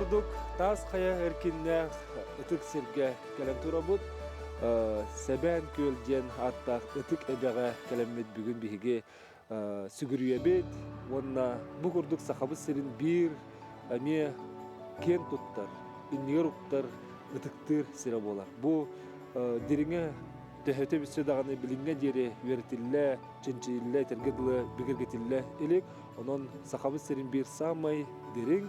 курдук таас хайа эркиннээх ытык сиргэ кэлэн турабыт. Сэбээн күөл диэн ааттаах ытык эбэҕэ кэлэммит бүгүн биһиги сүгүрүйэбит уонна бу курдук Сахабыт сирин биир эмиэ киэн туттар, иннигэр уктар, ытыктыыр сирэ буолар. Бу дириҥэ төһөтө бүссэ даҕаны билиҥҥэ диэри үөрэтиллэ, чинчийиллэ, этэргэ дылы бигэргэтиллэ илик. Онон Сахабыт сирин биир саамай дириҥ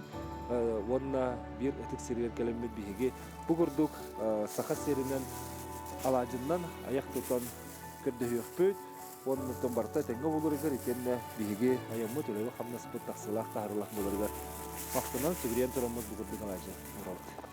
уонна биир ытык сиригэр кэлэммит биһиги бу курдук саха сиринэн алаадьыннан айах тутан көрдөһүөхпүт. Уонна барыта этэҥҥэ буоларыгар итиэннэ биһиги айаммыт үлэбит-хамнаспыт тахсыылаах таһаарыылаах буоларыгар махтанан сүгүрүйэн тураммыт бу курдук алаадьы оҥоробут.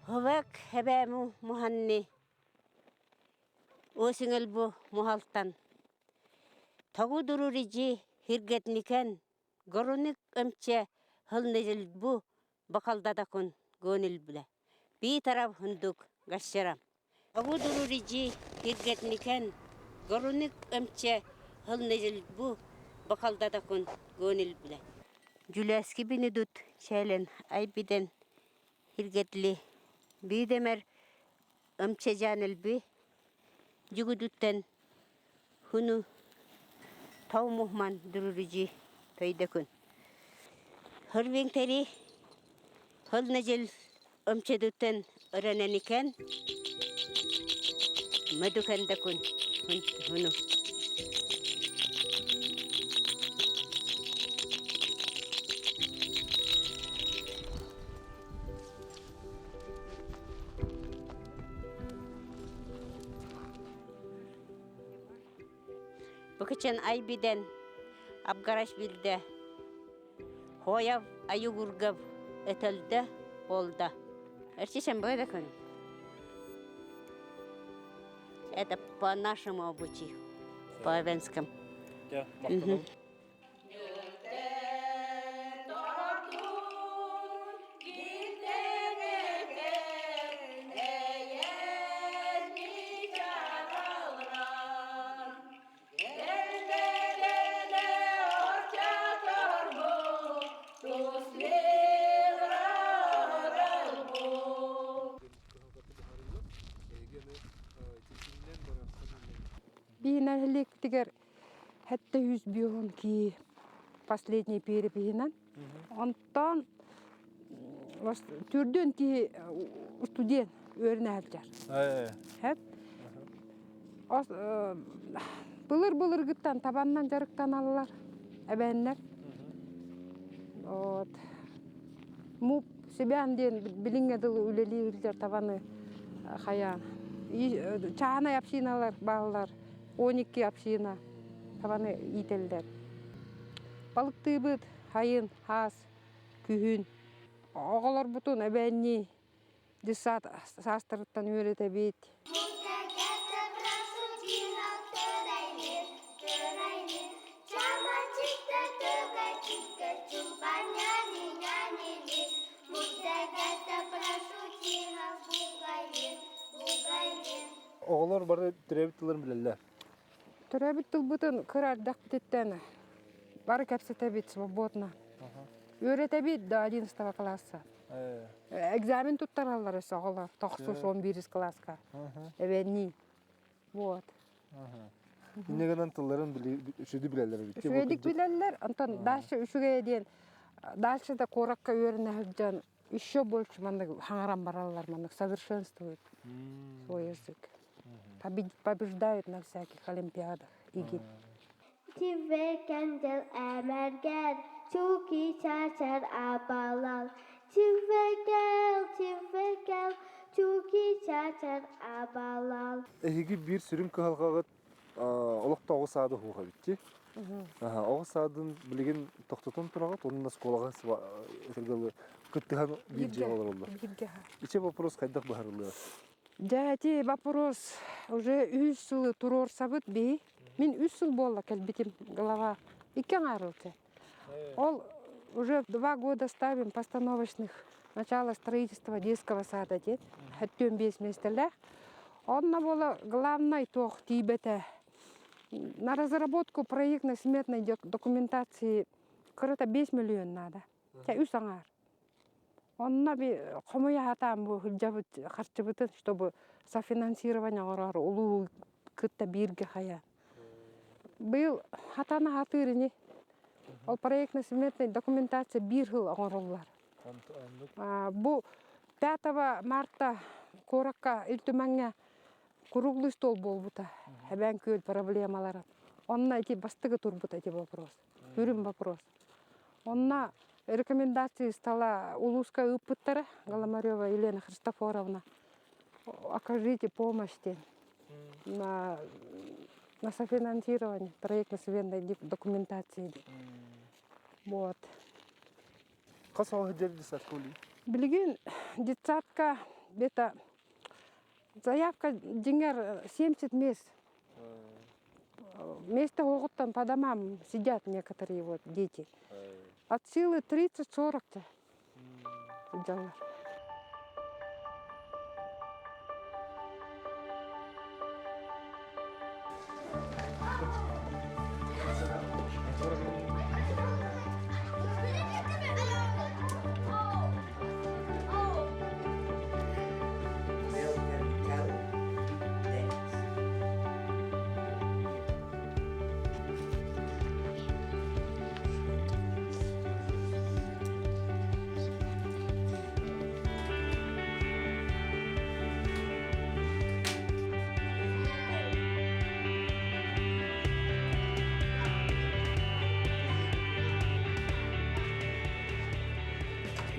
Ховек эбээм муһанни Осиҥэлбу муһалтан Тогу дурурижи хиргетникен Горуник ымче хылнызылбу бакалдадакун гонилбиле Би тарав хундук гащарам Тогу дурурижи хиргетникен Горуник ымче хылнызылбу бакалдадакун гонилбиле Жүлээски бинидут чээлен айбиден хиргетли биидемер ымчежаанылби дьүгүдүттэн хуну таумухман дурурижи төйдөкүн хырвиҥтэри хылнажил ымчедуттэн ырэнэникен мэдүкэндекун хуну Быкычын айбиден Абгараш билде Хояв аюгургав этэлдэ болда. Эрчишен бöyle Это по нашему обычаю, по эвенскому. Да, мактанам. Биинэһиликтигэр 705 кии последний перепиһинэн. Онтон түрдүн киһи студент үөрэнэ сылдьар. Хэп. Былыр-былыргыттан табаннан дьарыктаналлар эбээннэр. Вот. Муп Себян диэн билиҥҥэ дылы үлэлии сылдьар табаны хайаан. Чааһынай общиналар бааллар. 12 община табаны иитэллэр. Балыктыыбыт хайын, хаас, күһүн. Оҕолорбутун эбээннии Детсад саастарыттан үөрэтэбит. Оҕолор бары төрөөбүт тылларын билэллэр. Төрөөбүт тылбытын кыра эрдэхпититтэн бары кэпсэтэбит свободно. Үөрэтэбит до 11 класса. Экзамен туттараллар өссө оҕолор тохсус он биирис кылааска. Эбэннии. Вот. Инньэ гынан тылларын үчүгэй билэллэр эбит. Үчүгэйдик билэллэр. Онтон дальше үчүгэйэ диэн дальше да куоракка үөрэнэ сылдьан еще больше маннык хаҥаран бараллар, маннык совершенствуют свой язык. Побеждают на всяких олимпиадах игит. Тивекендел эмэргэр чуки чачар абалал Тивекел, тивекел, чуки чачар абалал Эһиги биир сүрүн кыһалҕаҕыт Олохто оҕо саада суох эбит Оҕо саадын билигин тохтотон тураҕыт, онон оскуолаҕа этэргэ кыттыһан биир дьиэҕэ олороллор. Ити вопрос хайдах быһарыллыа? Дьэ, ити вопрос уже үс сылы туруорсабыт биһи. Мин үс сыл буолла кэлбитим голова. Икки аҥаарылты. Ол уже 2 года ставим постановочных начало строительства детского сада диэн 75 миэстэлээх. Онно буола главный туох тиийбэтэ на разработку проектно-сметной документации кырата 5 миллион надо. Чэ үс аҥаар. Онно би хомуйа сатаан бу сылдьабыт харчыбытын, чтобы софинансирование оҥорор улуу кытта бииргэ хайа. Быйыл хатана хатыыр ини. Ол проектно-сметной документация биир сыл оҥоруллар. Бу 5 марта куоракка Ил Түмэҥҥэ круглый стол буолбута. Эбээн күөл проблемалара. Онно ити бастакы турбута ити вопрос. Үрүм вопрос. Онно рекомендации стола улууска ыыппыттара Голомарева Елена Христофоровна. Окажите помощь диэн на софинансирование проектно-сметной документации диэн. Вот. Хас оҕо сылдьар детсадка улей? Билигин детсадка где-то заявка дьиҥэр 70 мест. Вместо оҕуттан по домам сидят некоторые вот дети. От силы 30-40 сылдьаллар.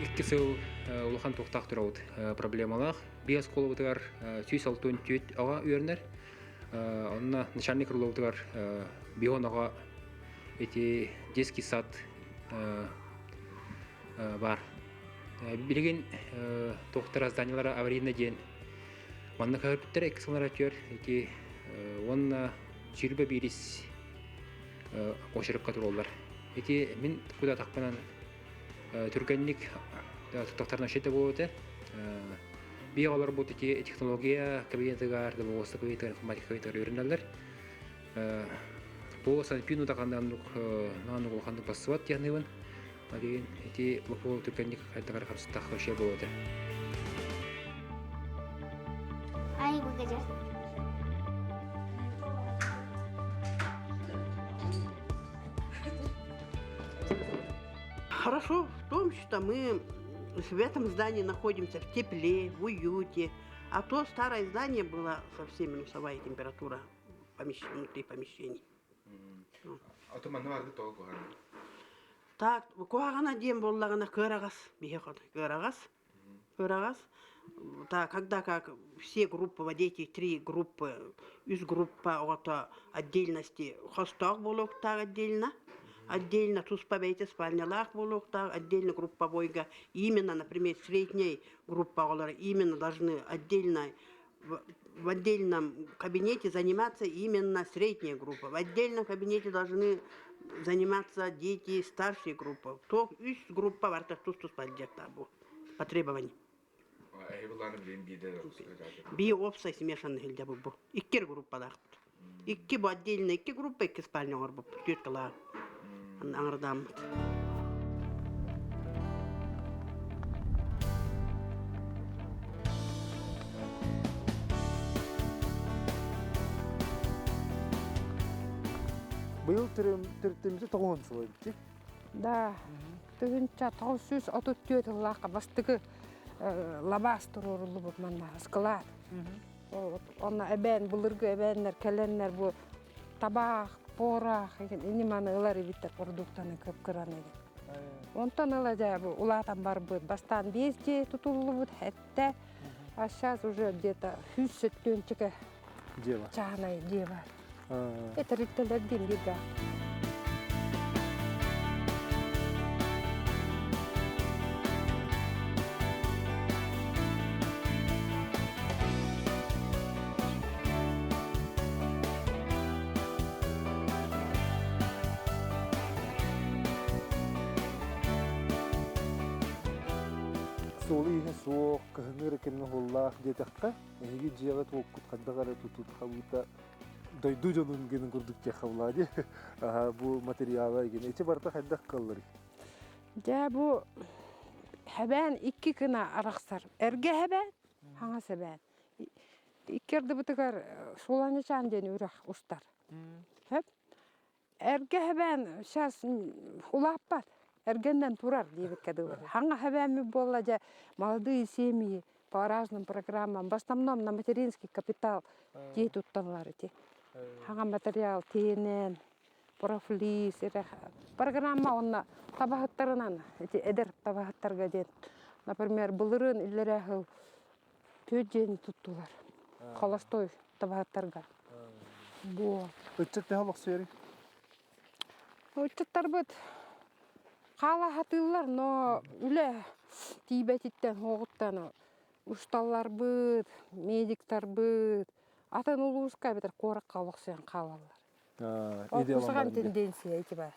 Икки сыл улахан туохтаах турабыт проблемалаах. Биэс оскуолабытыгар 164 аҕа үөрэнэр. Онно начальник крылобутугар бион аҕа ити детский сад баар. Билигин туохтара зданиялара аварийный диэн манна көһөрбүттэр икки сыллар өтүөр ити уонна 21 очеркка тураллар. Ити мин куда тахпынан түргэнник туттахтарына шете буолуо Би олорбут ити технология кабинетыгар, домоводство кабинетыгар, информатика кабинетыгар үөрэнэллэр. Бу санпин удаканнаннук наанук улаханнык бассыбат диэхныбын. Алиин ити бопуол түргэнник хайдагар хапсыттах вообще буолуо Ай, выгодя. Хорошо в том, что мы в этом здании находимся в тепле, в уюте. А то старое здание было совсем минусовая температура внутри помещений. А то манна барды тоҕо куһаҕан. Так, куһаҕана диэн буоллаҕына кыараҕас, биһиэхэ кыараҕас. Кыараҕас. Так, когда как все группы, вот эти три группы, үс группа оҕото отдельности хостоох буолуохтаах отдельно, отдельно туспа бэйэтэ спальнялаах буолуохтаах, отдельно групповойга именно, например, средней группа оҕолоро именно должны отдельно в отдельном кабинете заниматься именно средняя группа. В отдельном кабинете должны заниматься дети старшей группы. То үс группа барыта тус-туспа бу по требованию. Би уопсай смешанный илдьэ бу. Икки группалаахпыт. Икки бу отдельно икки группа, икки спальня оҥорбуппут. Түөрт кылаа аҥардааммыт. Быйыл төрүттэммитэ тоҕуһун сыла эбит Да, 1934 сыллаахха бастакы лабаас туруоруллубут манна склад. Онно эбээн былыргы эбээннэр кэлэннэр бу табаах, порох ини маны ылар эбиттэр продуктаны кып-кыран эбит. Онтон ыла дьэ бу улаатан барбыт. Бастаан биэс дьиэ тутуллубут эттэ. А сейчас уже где-то 170 Дьиэ чааһынай дьиэ бар. Тэрилтэлэр диэн биирдээх. Суолу-ииһэ суох, кыһыҥҥы эрэ кэмҥэ уһуллаах диэтэххэ, эһиги дьиэҕит уоккут хайдах эрэ тутут хабыыта дойду дьонун гинин курдук диэххэ булаа дии. Бу материала игин. Ити барыта хайдах кыалларый? Дьэ бу хэбээн икки гына арахсар. Эргэ хэбээн, хаҥас эбээн. Икки ардыбытыгар Суланычаан диэн үрэх устар. Сөп? Эргэ эбээн сейчас улааппат, эргэннэн турар диэбиккэ дылы. Хаҥа эбээммит буолла дьэ молодые семьи по разным программам, в основном на материнский капитал дии тутталлар ити. Хаҥа материал тиэнэн, профлиз, программа онно табаһыттарынан ити эдэр табаһыттарга диэн, например, былырыын иллэрээ сыл Түөрт дьиэни туттулар. Холостой табаһыттарга. Буо. Ыччат төһө олохсуйарый? Ыччаттарбыт хаала сатыыллар, но үлэ тиийбэтиттэн, уоҕуттан усталларбыт, медиктарбыт атын улууска эбэтэр куоракка олохсуйан хаалаллар. Ол кусаҕан тенденция ити баар.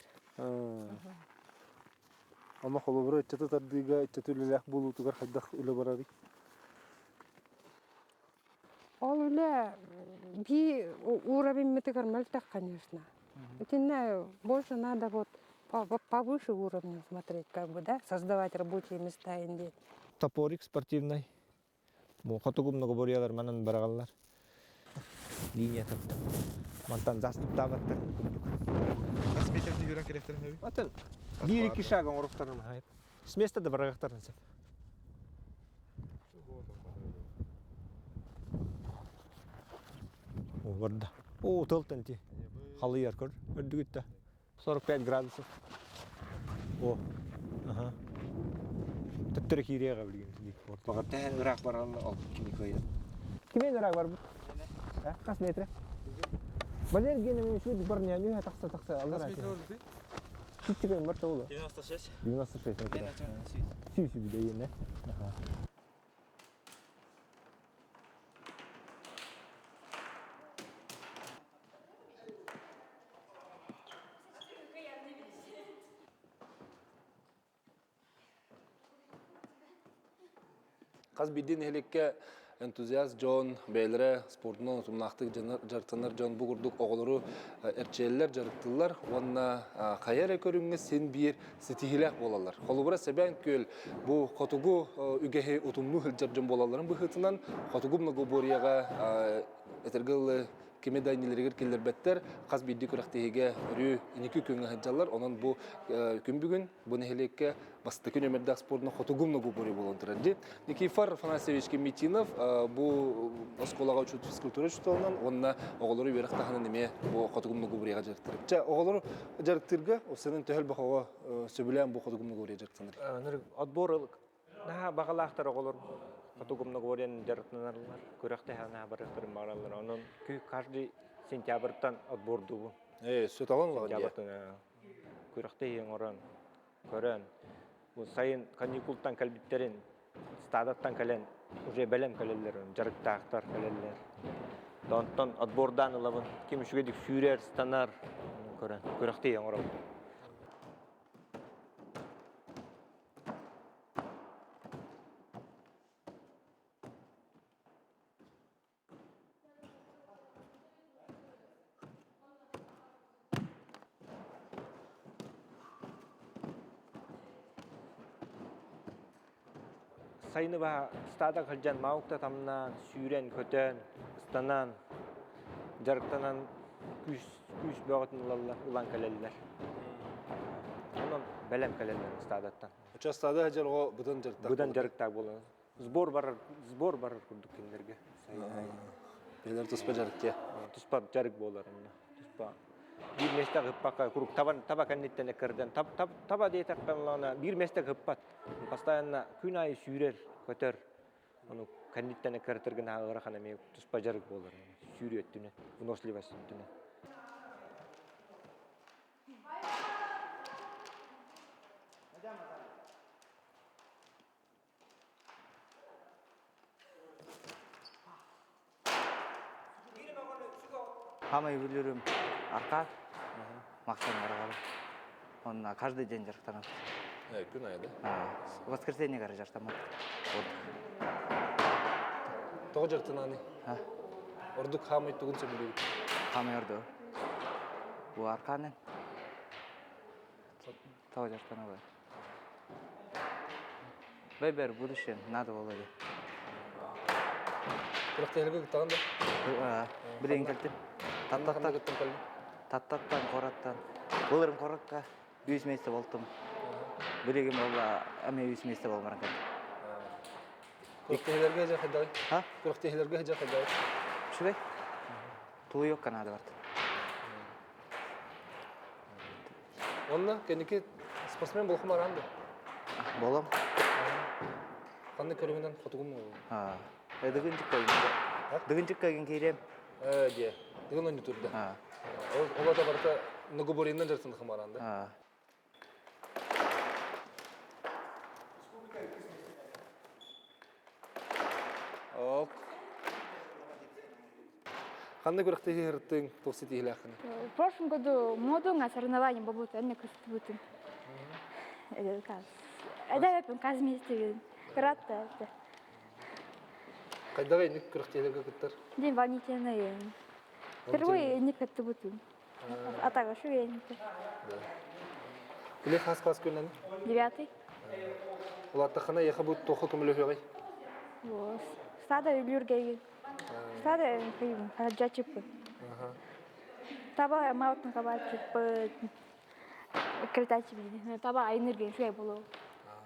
Онно холобура ыччаты тардыыга, ыччаты үлэлээх буолуутугар хайдах үлэ барарый? Ол үлэ бии уровеньмытыгар мөлтөх, конечно. Итиннэ больше надо вот повыше уровня смотреть, как бы, да, создавать рабочие места инде. Топорик спортивный. Хотугу многоборьелар манан барагаллар. Линия таптым. Мантан заступтаабаттар курдук. Хас метрди жүрөн керектерин өбү? Атын биир икки шаг оҥоруктарын хайып. С места да барагактарын сеп. О, барда. О, тылтан ти. Халыйар көр, өрдүгүттэ. 45 градусов. О, аха. Төттөрү киириэҕэ билигин Баҕар тэһэн ыраах баралла ол кини кыайар. Кимин ыраах барбыт? Хас метр? Валер Генович үчүгэй барняны үһэ тахса тахса аллар Чиччигэн бар тоҕулу. 96. 96 метр. Сүүсү бүдэйиэнэ. Хас биирдии нэһилиэккэ энтузиаст дьон, бэйэлэрэ спордунан утумнаахтык дьарыктанар дьон бу курдук оҕолору эрчийэллэр, дьарыктыыллар уонна хайа эрэ көрүҥҥэ син биир ситиһиилээх буолаллар. Холобура, Сэбээн Күөл бу хотугу үгэһи утумнуу сылдьар дьон буолалларын быһыытынан хотугу многоборьеҕа этэргэ дылы кими да иннилэригэр киллэрбэттэр, хас биирдии күрэхтэһиигэ өрүү инники күөҥҥэ сылдьаллар. Онон бу күн бүгүн бу нэһилиэккэ бастакы нүөмэрдээх спордунан хотугу многоборье буолан турар дии. Никифор Афанасьевич Кемитинов бу оскуолаҕа учуут физкультура учууталынан уонна оҕолору үөрэх таһынан эмиэ бу хотугу многоборьеҕа дьарыктыыр. Чэ, оҕолору дьарыктыырга сенен төһө элбэх оҕо сөбүлээн бу хотугу многоборье дьарыктанар? Отбор Наһаа баҕалаахтар оҕолор хотугу многоборьен дьарыктанарлар, күрэхтэһэ наһаа барыахтарын баҕараллар. Онон каждый сентябрьтан отбордуубун. Ээ, сүталан ылаҕын дии. Сентябрьтан күрэхтэһии оҥорон, көрөн, бу сайын каникултан кэлбиттэрин стадаттан кэлэн уже бэлэм кэлэллэр, дьарыктаахтар кэлэллэр. Онтон отбордаан ылабын. Ким үчүгэйдик сүүрэр, станар, көрөн, күрэхтэһии оҥоробун. Сайыны баһа стада сылдьан маукта тамнаан, сүүрэн-көтөн, ыстанан, дьарыктанан күүс күүс бөҕөтүн ылаллар, ылан кэлэллэр. Онон бэлэм кэлэллэр ыстаадаттан. Оччо ыстаада сылдьар оҕо быдан дьарыктаах Быдан дьарыктаах буолан. Сбор барар, сбор барар курдук кинилэргэ. Бэйэлэр туспа дьарык диэ. Туспа дьарык буолар онно. Туспа биир миэстэ ыппакка куруук таба, таба кэнниттэн эккирдэн таб, таб, таба диэтэххэ биир миэстэ ыппат. Постоянно күн аайы сүүрэр, көтөр. Ону кэнниттэн эккирэтэр гына ыарахан эмиэ туспа дьарык буолар. Сүүрүү өттүнэн, выносливость өттүнэн. Хамай бүлүрүм аркаат. Махтан бараҕабын. Онно каждый день дьарыктанабыт. Күн айы да? Воскресенье гары дьарыктаммат. Тоҕо дьарыктананый? Ордук хаамай тугун сөбүлүүгүт? Хаамай ордук. Бу аркаанын. Тоҕо дьарыктанабын? Бэйбэр будущем надо было ли? Күрэхтэһиилэргэ кыттаҕын да? Билигин кэлтим. Таттаттан кыттан кэллим. Таттаттан, кораттан. Былырын коракка үс месте болтум. Билигин болла эме үс месте болмаран кэлдим. Күрэхтэһиилэргэ дьэ хайдаҕый? Ха? Күрэхтэһиилэргэ дьэ хайдаҕый? Үчүгэй. Тулуйуокка наада барт. Онно кэнники спортсмен буолхум араан да? Болом. Ханна көрүҥүнэн хотугум буолуо? Дыгынчыкка Дыгынчыкка кин киириэм. Ээ дьэ. Дыгын ойну турда. Ол ата барыта многоборьенан дьарыктанахым араан да? Ок. Ханна күрэхтэһии сырыттыҥ, туох ситиһиилээххиний? В прошлом году модуҥа соревнование буолбут, эмне кыстыбытым. Эдэ казместигин. Кыратта это. Хайдах инник күрэхтэһиилэргэ кыттар? День волнительный. Впервые инник кыттыбытым. Атага шүгенте. Биле хас класс күннән? Девятый. Улааттаххына яха бу туохха көмөлөһүөҕүй? Стада үлүргейин. Стада хаджачыппын. Таба маутын кабачыппын. Кретачы Таба айнырген шуй болу.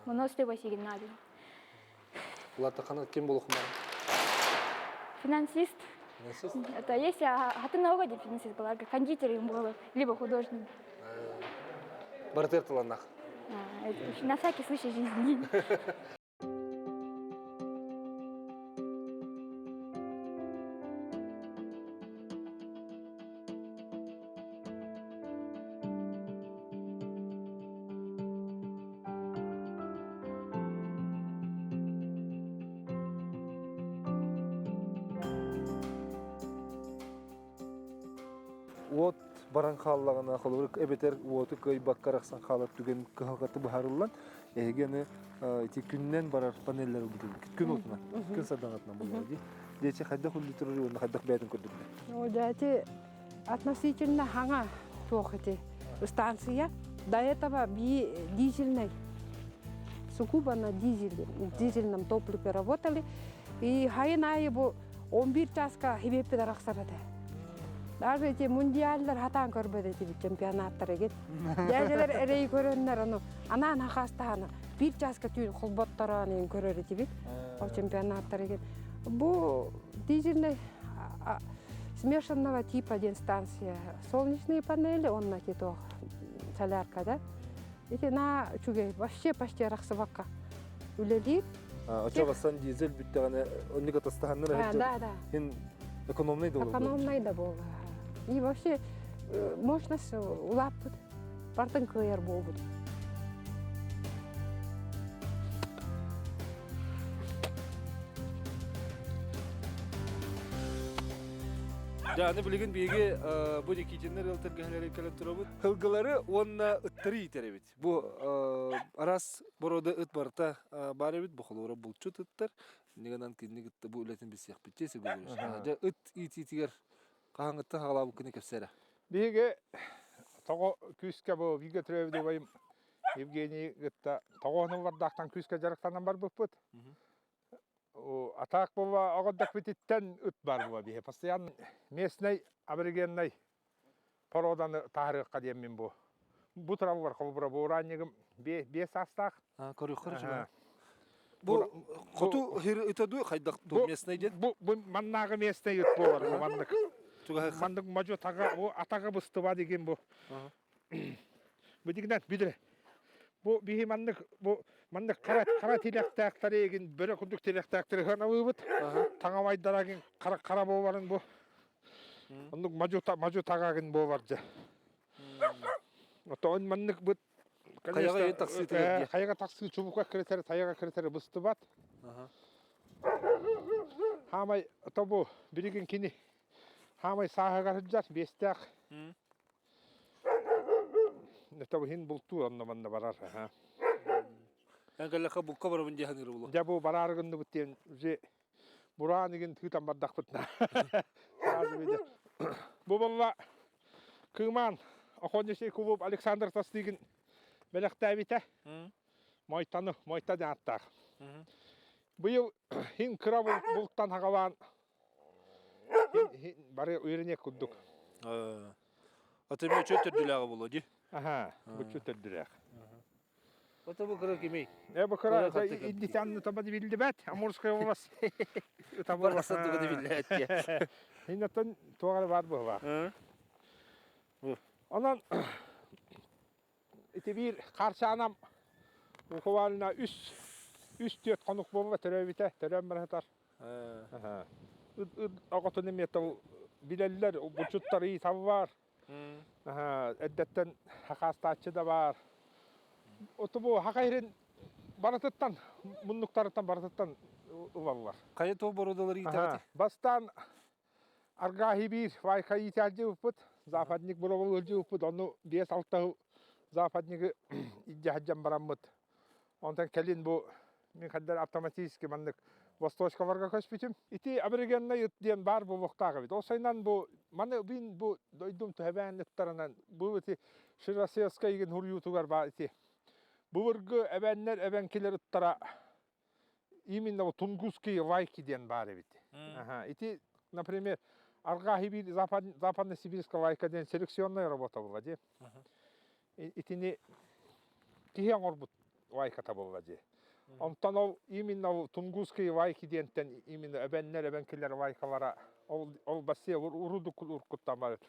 Мұны істеп надо. Улааттаххына ким буолуоххун Финансист. Финансист? Это если а ты много финансист была, кондитер им было, либо художник. Барытыгар таланнах. На всякий случай жизни. Уот баран хааллаҕына, холобур, эбэтэр уоту кыайбакка арахсан хаалар түгэн кыһалҕата быһаарыллан, эһиги аны ити күннэн барар панеллэр ылбытыгыт. Күн уотунан, күн сардаҥатынан буолуо дии. Диэчи хайдах үллүтүрү уонна хайдах бэйэтин көрдүрдэ? О, дьэ, относительно хаҥа туох ити станция. До этого дизельный, сугубо на дизеле, дизельном топливе работали. И хайын айы бу 11 часка хибеппит арахсар этэ. Даже эти мундиаллар хатаан көрбөт этибит чемпионаттар эгит. Дядялар эрей көрөннөр ону анаан хахастаана бир часка түүн холботтороон көрөр этибит. Ол чемпионаттар эгит. Бу дизельный смешанного типа диэн станция. Солнечные панели, онно ити солярка да. Ити на үчүгэй вообще почти арахсыбакка үлэлиир. Очо дизель бүттэҕинэ оннук атастаһаннар Да, да. Ин экономный да Экономный да буолла. И вообще мощность улааппыт. Бартын кыайар буолбут. Дьэ, аны билигин биһиги бу Никитиннэр ыал тэлгэһэлэрин кэлэн турабыт. Сылгылары уонна ыттары иитэрэбит. Бу араас борода ыт барыта баар эбит. Бу холуора булчут ыттар. Иннигэнэн кинини кытта бу үлэтин билсиэхпит дии Сергей Дьэ, ыт иитиитигэр хаһааҥҥыттан хаҕалаабыккыны кэпсээ Биһиги тоҕо күүскэ бу бииргэ төрөөбүт убайым Евгений кытта тоҕоону бардаахтан күүскэ дьарыктанан барбыппыт. Атаак була оҕордохпутиттэн ыт бар була биһи. Постоянно местный аборигенный породаны таһарыахха диэммин бу. Бу тураллар холобура бу ураанньыгым биэс саастаах. Көрүөххэ Бу хоту ыта дуу хайдах ту местный диэн? Бу бу маннааҕы местный ыт буолар бу маннык. Маннык модьу тага бу атаҕа быстыба деген бу. Бу дигинэн бидре. Бу биһи маннык бу маннык хара хара тилэхтээхтэри эгин бөрө курдук тилэхтээхтэри ханабыыбыт. Таҥабайдарагин хара хара буоларын бу. Оннук модьу модьу тагагин буолар дьэ. Отон маннык быт Хайаҕа тахсыы хайаҕа тахсыы чубука кирэтэр тайаҕа кирэтэр быстыбат. Хаамай тобу билигин кини. Хаамай сааһыгар сылдьар, биэстээх. Это иһин бултуур онно манна барар. Эн кэллэххэ булка барабын дии саныыр буолуо. Дьэ бу бараары гынныбыт диэн уже бураан игин тыытан бардахпытына. Сразу видя. Бу буолла Кыымаан Охотничий клуб Александр Тастыгин бэлэхтээбитэ. Мойтаны, Мойта диэн ааттаах. Быйыл хин кыра бултан хагалаан бары үөрэниэх курдук. Аты эмиэ үчүгэй төрдүлээҕэ буолуо дии. Аха, бу төрдүлээх. Ата бу кыра кимий? Э бу кыра иннитан таба биллибэт, Амурская область. Барахсан туга да биллээт диэ. Иннаттан туох эрэ баар быһылаах. Онон Ити биир Харсаанам буквально үс үс түөрт хонук буолла төрөөбүтэ, төрөөн бара сытар. Ыт ыт оҕотун эмиэ тыл билэллэр, булчуттар ыйыталлар. Эрдэттэн хакаастааччы да баар. Оту бу хака иһин барытыттан, муннуктарыттан барытыттан ылаллар. Хайа туох боруодалары иитэҕит? Бастаан Аргааһы биир Вайка иитээччи западник буробул ыалдьыбыппыт, ону 5-6 западнигы илдьэ сылдьан бараммыт. Онтон кэлин бу мин хаддар автоматически маннык восточкаларга көспүтүм. Ити аборигеннай ыт диэн баар буолуохтаах эбит. Ол сайынан бу маны бин бу дойдум түһэбээн ыттарынан бу ити Широсевскай игин хуруйуутугар баар ити былыргы эбээннэр эбэҥкилэр ыттара именно вот тунгусские лайки диэн баар эбит. Ага. Ити, например, Арҕаа Сибирь, Запад, Западно-Сибирская лайка диэн селекционная работа была дии. Итини киһи оҥорбут лайката буолла дии. Онтон ол именно ол тунгусские лайки диэнтэн именно эбэннэр эбэҥкилэр лайкалара ол ол бассия урудук уркуттан бар.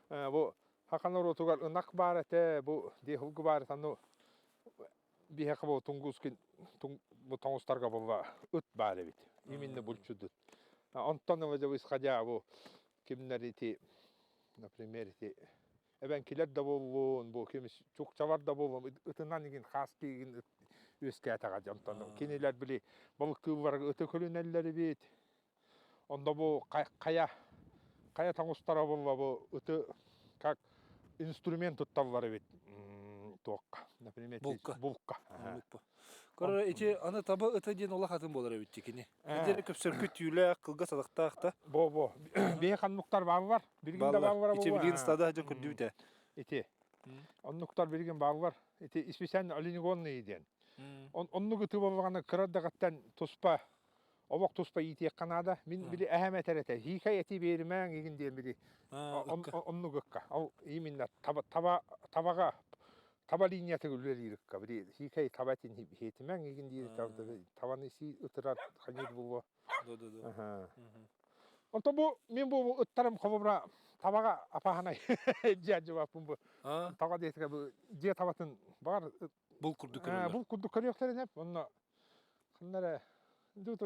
Бу хака норуотугар ынах баар этэ, бу диэхулгу баар этэ, ну биһиэхэ бу Тунгускин бу тоҥустарга буолла ыт баар эбит. Именно булчут Онтон ыла дьэ исходя бу кимнэр ити например ити эбэҥкилэр да буоллун бу ким чукчалар да буоллун ытынан игин хааскы игин үөскээтэҕэ дьэ онтон кинилэр били балыктыылларга ыты көлүнэллэр эбит Онно бу хайа хайа тоҥустара буолла бу ыты как инструмент тутталлар эбит туохха например Булка. булка Көрөр ити аны таба ыта диэн олох атын буолар эбит кини. Ити көпсөркү түүлээх, кылгас атахтаах да. Бо бо бие ханнуктар бааллар. Билигин да бааллар Ити билигин стада дьон көрдүүтэ. Ити. Оннуктар билигин бааллар. Ити специально оленегонные диэн. Оннук ыты буоллаҕына кыра даҕаттан туспа Олох туспа иитиэххэ наада. Мин били эһэм этэр этэ, хиикэй эти биэримээҥ игин диэн били оннук ыкка. Ол именно таба таба табаҕа таба линиятыгар үлэлиир ыкка. Били хиикэй таба этин хиэтимэҥ игин диир табаны сии ытырар ханьыр буолуо. Онтон бу мин бу ыттарым холобура табаҕа апаһанай дьиэ дьыбаппын бу. Таба диэтигэ бу дьиэ табатын баҕар Бул курдук көрөллөр. Бул курдук көрүөхтэрин эп. Онно ханна эрэ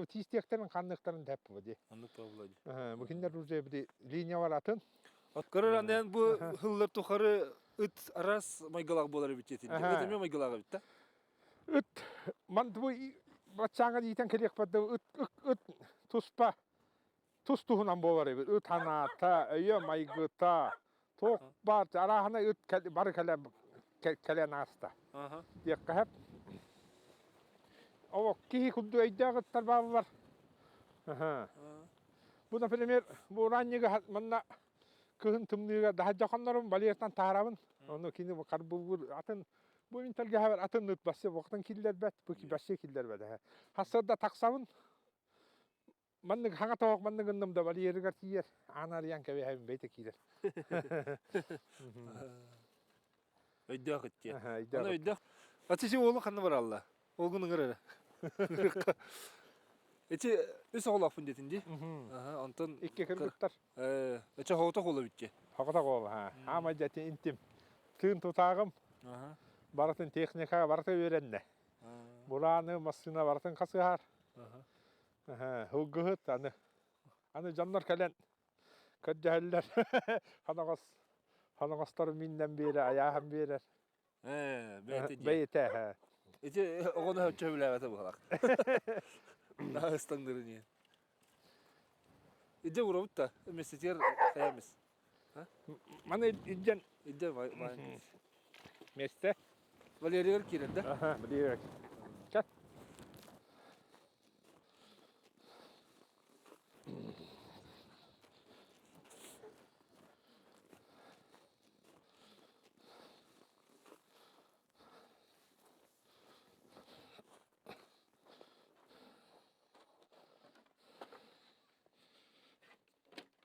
тиистиэхтэрин ханныктарын тэп бу ди. Оннук буолла ди. Бу кинилэр уже били линиялар атын. Көрөр анен бу хыллар тухары ыт арас майгылаах буолар эбит диэтин. Ыт эмиэ майгылаах эбит да. Ыт ман бу баччааҥа иитэн кэлиэхпэр да ыт ыт туспа тус туһунан буолар эбит. Ыт анаата, өйө майгыта, туох баар арааһына ыт бары кэлэн кэлэн ааста. Диэххэ сөп. Ол киһи курдук өйдөөх ыттар бааллар. Бу, например, бу ураанньыга манна кыһын тымныыга даһадьа хоннорум, вольертан таһаарабын. Ону кини карбылгыр атын бу мин тэлгэһэбэр атын ыт бассе буохтан киллэрбэт, бу бассе киллэрбэт. Хассыарда тахсабын, Маннык хаҥа тоһох маннык гынным да вольерыгар тиийэр, ааны арыйан кэбиһэбин бэйэтэ киирэр. Өйдөөх ит диэн. Аны өйдөөх. Ачычы уолу ханна баралла? Олгун ыҥыр эрэ. Эти үс оҕолоохпун диэтин дии. Онтон Икки кыргыттар. Эче хоҕотох уола бүтте. Хоҕотох уола, Аама дьэ интим. Тыын тутааҕым. Барытын техника барыта үөрэннэ. Бурааны, массыына барытын хасыһар. Һылгыһыт аны аны дьоннор кэлэн көрдөһөллөр ханаҕас ханаҕастарын миннэн биэрэ айааһан биэрэр Ээ, бэйэтэ диэн. Бэйэтэ ээ. Ити оҕону өччө сөбүлээбэтэ быһалаах. Наһаа ыстаҥнырын иһин. Идэ урабыт да, мессетер хаямис. Маны илдьэн Идэ баайын. Месте. Валерийгар киирэр да? Аха, Валерий. Чат.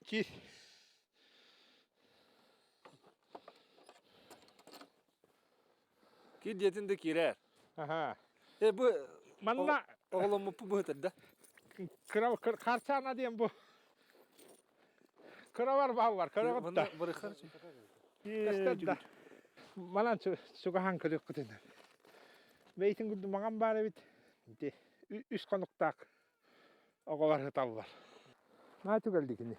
Ки. Ки диэтин да киирэр. Аха. Э бу Манна оҕоломмуппу быһытар да. Кыра харчаана диэн бу. Кыравар бааллар, кыраҕыт да. Барыхар. Көстөр да. Манан чугаһаан көрүөххүтүн. Бэйтин курдук маҥан баар эбит. Ити үс хонуктаах оҕолор сыталлар. Наа түгэлдикини.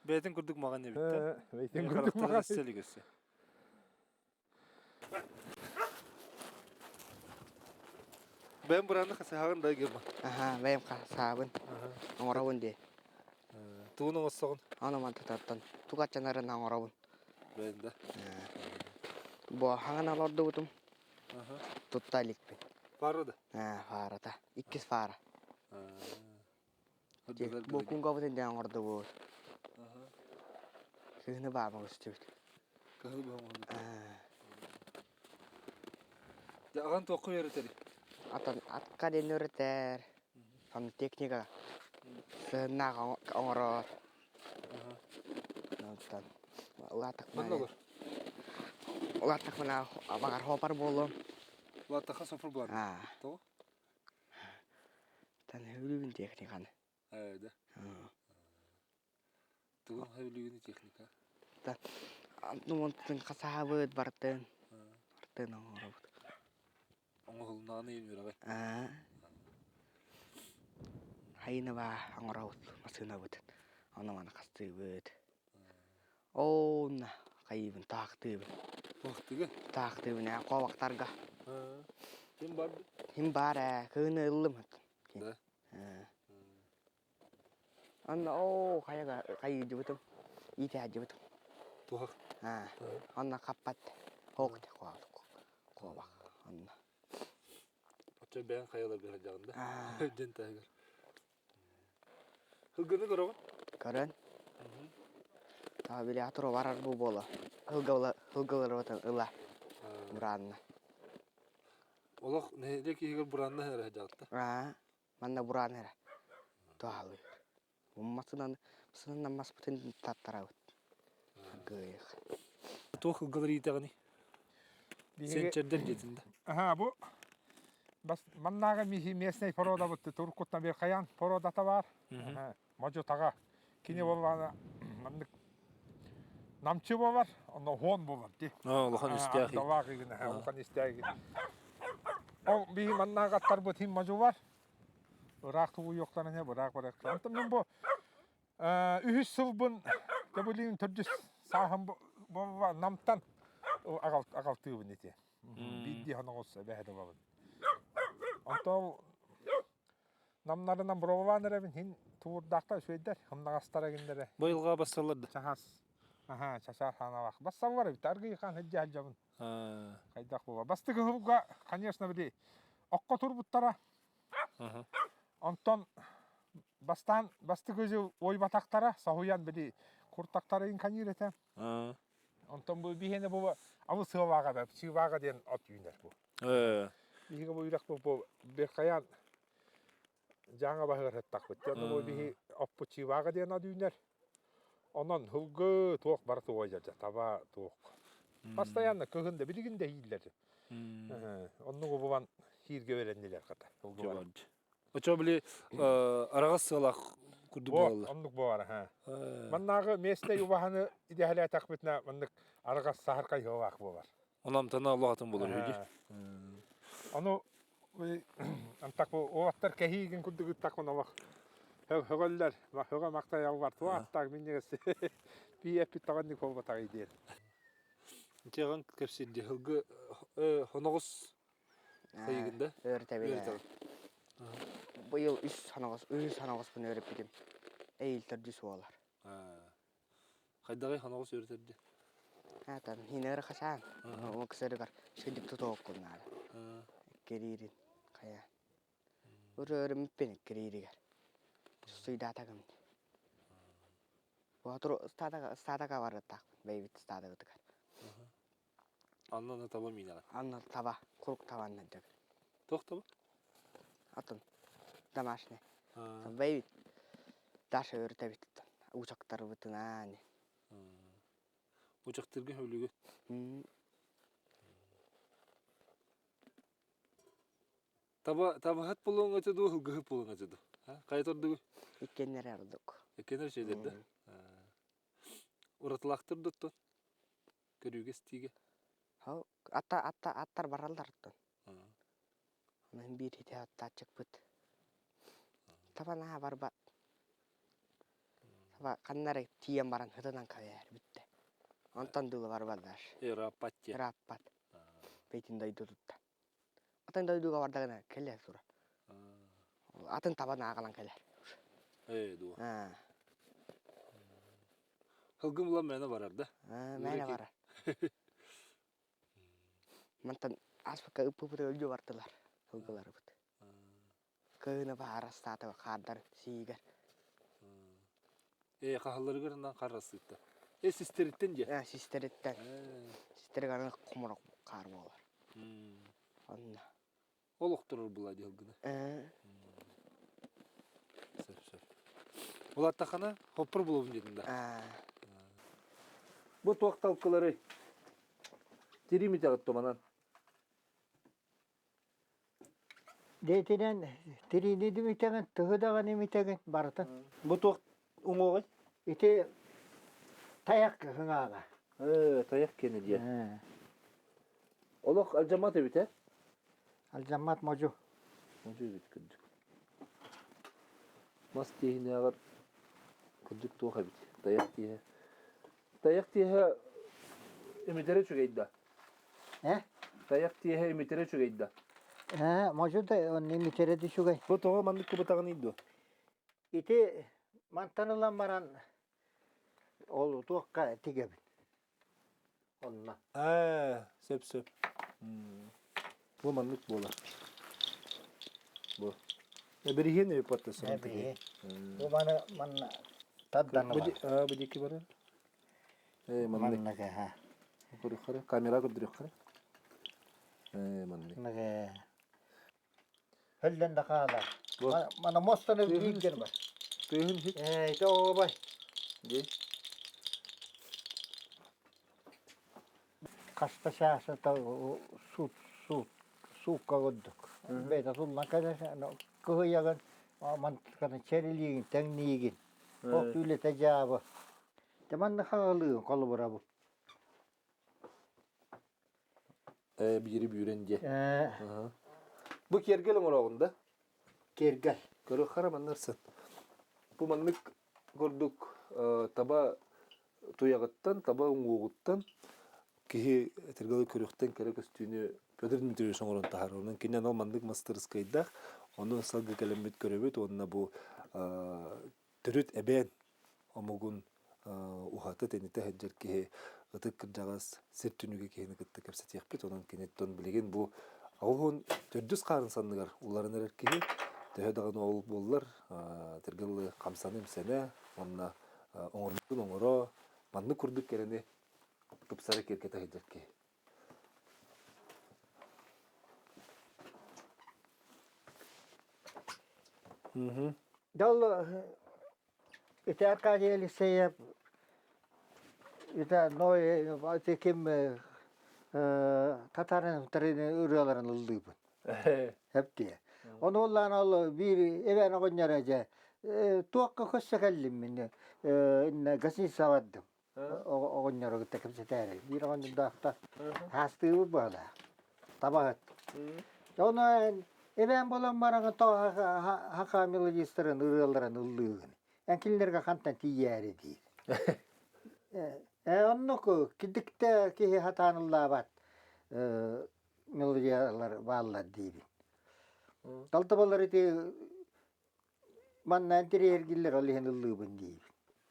Бэйэтин курдук маҕан эбит да. Бэйтин курдук маҕан. Өссө Бэйэм бурааны хасыһаҕын да Герман? Аха, бэйэм хасаабын. Оҥоробун дии. Тугун оҥоссоҕун? Ону мантатартан тугаччанарын оҥоробун. Бэйэм да. Бу хаҥан олордубутум. Тутта иликпин. Фара да? Аа, фарата. Иккис фара. Бу кунгабытын диэн оҥордубут. Кыһыны баама көстүбүт. Кыһыл баама Дьэ, аҕан туохха үөрэтэрий? Атын атка диэн үөрэтэр. Аны техника сыһыннаах оҥорор. Онтон Манна олор. Улааттахпына баҕар хоопар буолуом. Улааттахха софур буолар. Тоҕо? Тан өлүүбүн техниканы. Ээ да. Тугун өлүүгүн техника? Онтун хасаабыт бартын. Бартын оҥоробут. Оҥоһулуннаҕына иин үөрэҕэй. Аа. Хайына баа оҥоробут массыынабыт. Ону маны хастыыбыт. Оонна хайыыбын таахтыыбын. Таахтыгы? Таахтыыбын ээ куобахтарга. Ким бар? Ким баар ээ кыыны ыллым. Да. Онно оо хайага хайыдьыбытым иитээдьибитим. Туһах. Аа онно хаппат хоок куобах онно. Оччо бэйэҥ хайаларга сылдьаҕын да? Дьэн таһыгар. Һылгыны көрөҕүн? Көрөн. Таа били атыры барар бу буола. Һылгылары ыла бураанна. Олох нэһилиэк иһигэр бураанна эрэ сылдьаҕыт да? Аа, манна бураан эрэ. Туһалыыр. Масынан масынан маспытын таттарабыт. Гыйых. Туох ылгылар иитэҕиний? Сенчердер диэтин да. Аха, бу бас маннааҕы местный породабыт туркуттан бир хайан породата бар. Модьу таға. Кини боллаана маннык намчы болар, онно хуон болар ди. Улахан истээх. Далаах игин, улахан истээх. Ол биһи маннааҕы аттарбыт хим модьу бар. Ыраах тулуйуохтарын быраах барыах. Онтон мин бу үһүс сылбын төбүлүүн төрдүс сааһым буолла намтан аҕалтыыбын ити. Биирдии хоноҕус эбэһэ булабын. Онтон намнарынан боруобалаан эрэбин хин туурдаахтар үчүгэйдэр хымнаҕастара гиннэрэ. Быйылга бассаллар да. Чахас. Аха, чачаар ханалаах. Бассаллар эбит, аргый хаан сылдьа сылдьабын. Хайдах буола. Бастакы сылга, конечно, били окко турбуттара. Онтон бастаан бастакы жыл уойбатахтара, соһуйан били куртактарын каньыр этэ. Онтон бу биһиэнэ бу абы сыалааҕа да чыыбааҕа диэн от үүнэр бу. Биһиги бу үрэх бу бу бир хайаан дьааҥа баһыгар сыттахпыт. Онно бу биһи оппут чыыбааҕа диэн от үүнэр. Онон һылгы туох бар туой дьа таба туох. Постоянно кыһын да билигин да ииллэр. Оннугу булан хииргэ үөрэннилэр хата. Очо били араҕас сыалаах курдук буолаллар. Оннук буолар ха. Маннааҕы местный убаһаны идэһэлээтэхпитинэ маннык араҕас саһархай сыалаах буолар. Онон олох атын буолар үһү. Ону антак бу уолаттар кэһиигин курдук ыттакпын олох хөҕөллөр, хөҕө махтайаллар туох минньигэс бии эппит таҕаннык буолбатаҕый диэн. Итиэҕин кэпсиирди һылгы хоноҕус. Хайыгын да? Үөрэтэбин. Быйыл үс ханаҕас, үс ханаҕаспын үөрэппитим. Эйил төрдүс буолар. Хайдаҕый ханаҕас үөрэтэрди? Там хинер хасаан. Оксарыгар шидик тутуоккун наада. Кириирин хайа. Өрөөрүмүппүн кирииригэр. Суйдаатагым. Боотур ыстаатака барыттаахпын бэйбит ыстаатабытыгар. Анна таба миинэҕин? Анна таба, курук табаннар дьагыр. Туох таба? Атын домашний. Бэйбит Даша өрүтэбит учактарбытынаан. Учактырга өлүгү? Таба табаһыт булуоҥ этэ дуу, ылгыһыт булуоҥ этэ дуу? Хайа тордугу? Иккеннер ордук. Иккеннер үчүгэйдэр да? Уратылаахтар дуттун? Көрүүгэ истиигэ? Атта атта аттар бараллар оттон. Онон биир ити аттааччыкпыт. Таба наһаа барбат. Таба ханна эрэ тиийэн баран ытынан кэбиһэр бүттэ. Онтон дылы барбат даже. Ырааппат диэн. Ырааппат. Бэйтин дойду тутта. Атын дойдуга бардагына кэлэр тура. Атын табан ааҕалан кэлэр. Ээ дуо. Ылгым булан мээнэ барар да? Мээнэ барар. Мантан ааспыкка ыппыпыт өлдьү бардылар ылгыларбыт. Кыһыны баарастаатыга хаардар сиигэр. Ээ хаһалларыгар ынан харрасыытта. Э систериттен дьэ? Э систериттен. Систериг аны хомурок хаар буолар. Онно. Ол охторор була дии ылгына. Э. Сөп сөп. Улаттахана хоппор булобун дедин да. Бу туох талкылары тиримитеҕит туманан. Дэтинэн тириини димитэҕин, тыһы даҕаны имитэҕин барытын. Бу туох уҥуоҕай? Ити тайах кыһыҥааҕа. Ээ, тайах киэнэ диэн. Олох алдьаммат эбит ээ? Алдьаммат модьу. Модьу эбит кырдьык. Мас тииһинээҕэр кырдьык туох эбит? Тайах тииһэ. Тайах тииһэ имитэрэ үчүгэй да? Э? Тайах тиэһэ имитэрэ үчүгэй да? Ээ, модьу да онно имитэрэ да үчүгэй. Бу тоҕо маннык кыбытаҕыный дуо? Ити мантан ылан баран ол туохха тигэбин. Онно. Ээ, сөп сөп. Бу маннык буолар. Бу. Эбириһиэн өйпатта сон. Эбириһиэн. Бу маны манна таддан ылар. Бу диэки барар. Ээ, маннык. Маннык аха. Көрүөххэ камера көрдөрүөххэ. Ээ, маннык. Маннык. Хөллөн да хаалар. Мана мостаны бииргер бар. Тыһын хит. Ээ, ити оҕобай. Ди. Хаста саасата суут суут суукка курдук. Бэйдэ туллан кэлэр кыһыйагын мантыканы чэрилиигин тэҥниигин. Ол үлэтэ дьаабы. Дьэ манна хаалыыгын холобура бу. Ээ, биири бүүрэн диэ. Ээ. Бу киэргэл оҥороҕун да? Киэргэл. Көрүөх хара маннарсын. Бу маннык курдук таба туйаҕыттан, таба уҥуоҕуттан киһи этэргэ көрүөхтэн кэрэ көстүүнү Петр Дмитриевич оҥорон таһаарар. Онон кини анал маннык мастарыскыайдаах, ону салгыы кэлэммит көрөбүт уонна бу төрүт эбээн омугун уһата тэнитэ сылдьар киһи ытык кырдьаҕас сир түнүгэ киһини кытта кэпсэтиэхпит. Онон киниттэн билигин бу 84 хаарын санныгар уларан эрэр киһи төһө даҕаны ол буоллар тиргэллы хамсана-имсэнэ уонна оҥорбутун оҥоро маннык курдук кэрэни тупсара киэргэтэ сылдьар киһи. Дьол ити Аркадий Алексеев ити ной ким татарын ырыаларын ыллыыбын. Эптиэ. Ону оллаан ол биир эбээн оҕонньоро дьэ туохха көссө кэллим мин инна гостиницаҕа бардым. Оҕонньору кытта кэпсэтээри. Биир оҕонньордоохто хаастыыбыт быһалаах. Табаһыт. Ону эбээн буолан баран тоҕо хаха мелодистарын ырыаларын ыллыыгын. Эн кинилэргэ хантан тиийээри диир. Э оннук кидиктэ киһи хатаан ыллаабат. мелодиялар бааллар диибин. Талтабалар ити манна интэриэһиргиллэр ол иһин ыллыыбын диибин.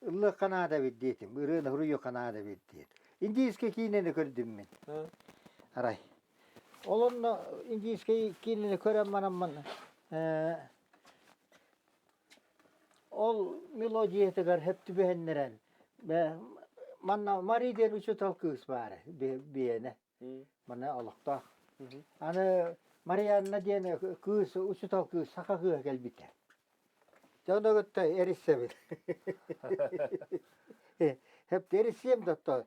Ыллыахха наада эбит диэтим, ырыаны суруйуохха наада эбит диэн. Индийскэй киинэни көрдүм мин. Арай. Ол онно индийскэй киинэни көрөн бараммын ол мелодиятыгар сөп түбэһиннэрэн манна Мари диэн учуутал кыыс баара биэнэ манна олохтоох. Аны Марианна диэн кыыс учуутал кыыс саха кыыһа кэлбитэ. Дьону кытта эрissэбин. Хэп эриссиэм да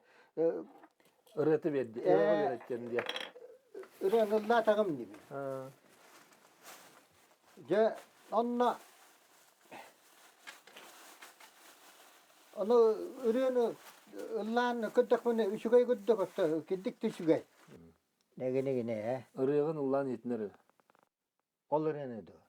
Ырыаты биэрди, ырыаҕа үөрэттиэн диэ. Ырыаны ыллаатаҕым диибин. Дьэ, онно ону ырыаны ыллаан көрдөхпүнэ үчүгэй көрдөх отто кирдик да үчүгэй. Нэгинигине ээ. Ырыаҕын ыллаан иһитинэр Ол ырыаны дуо?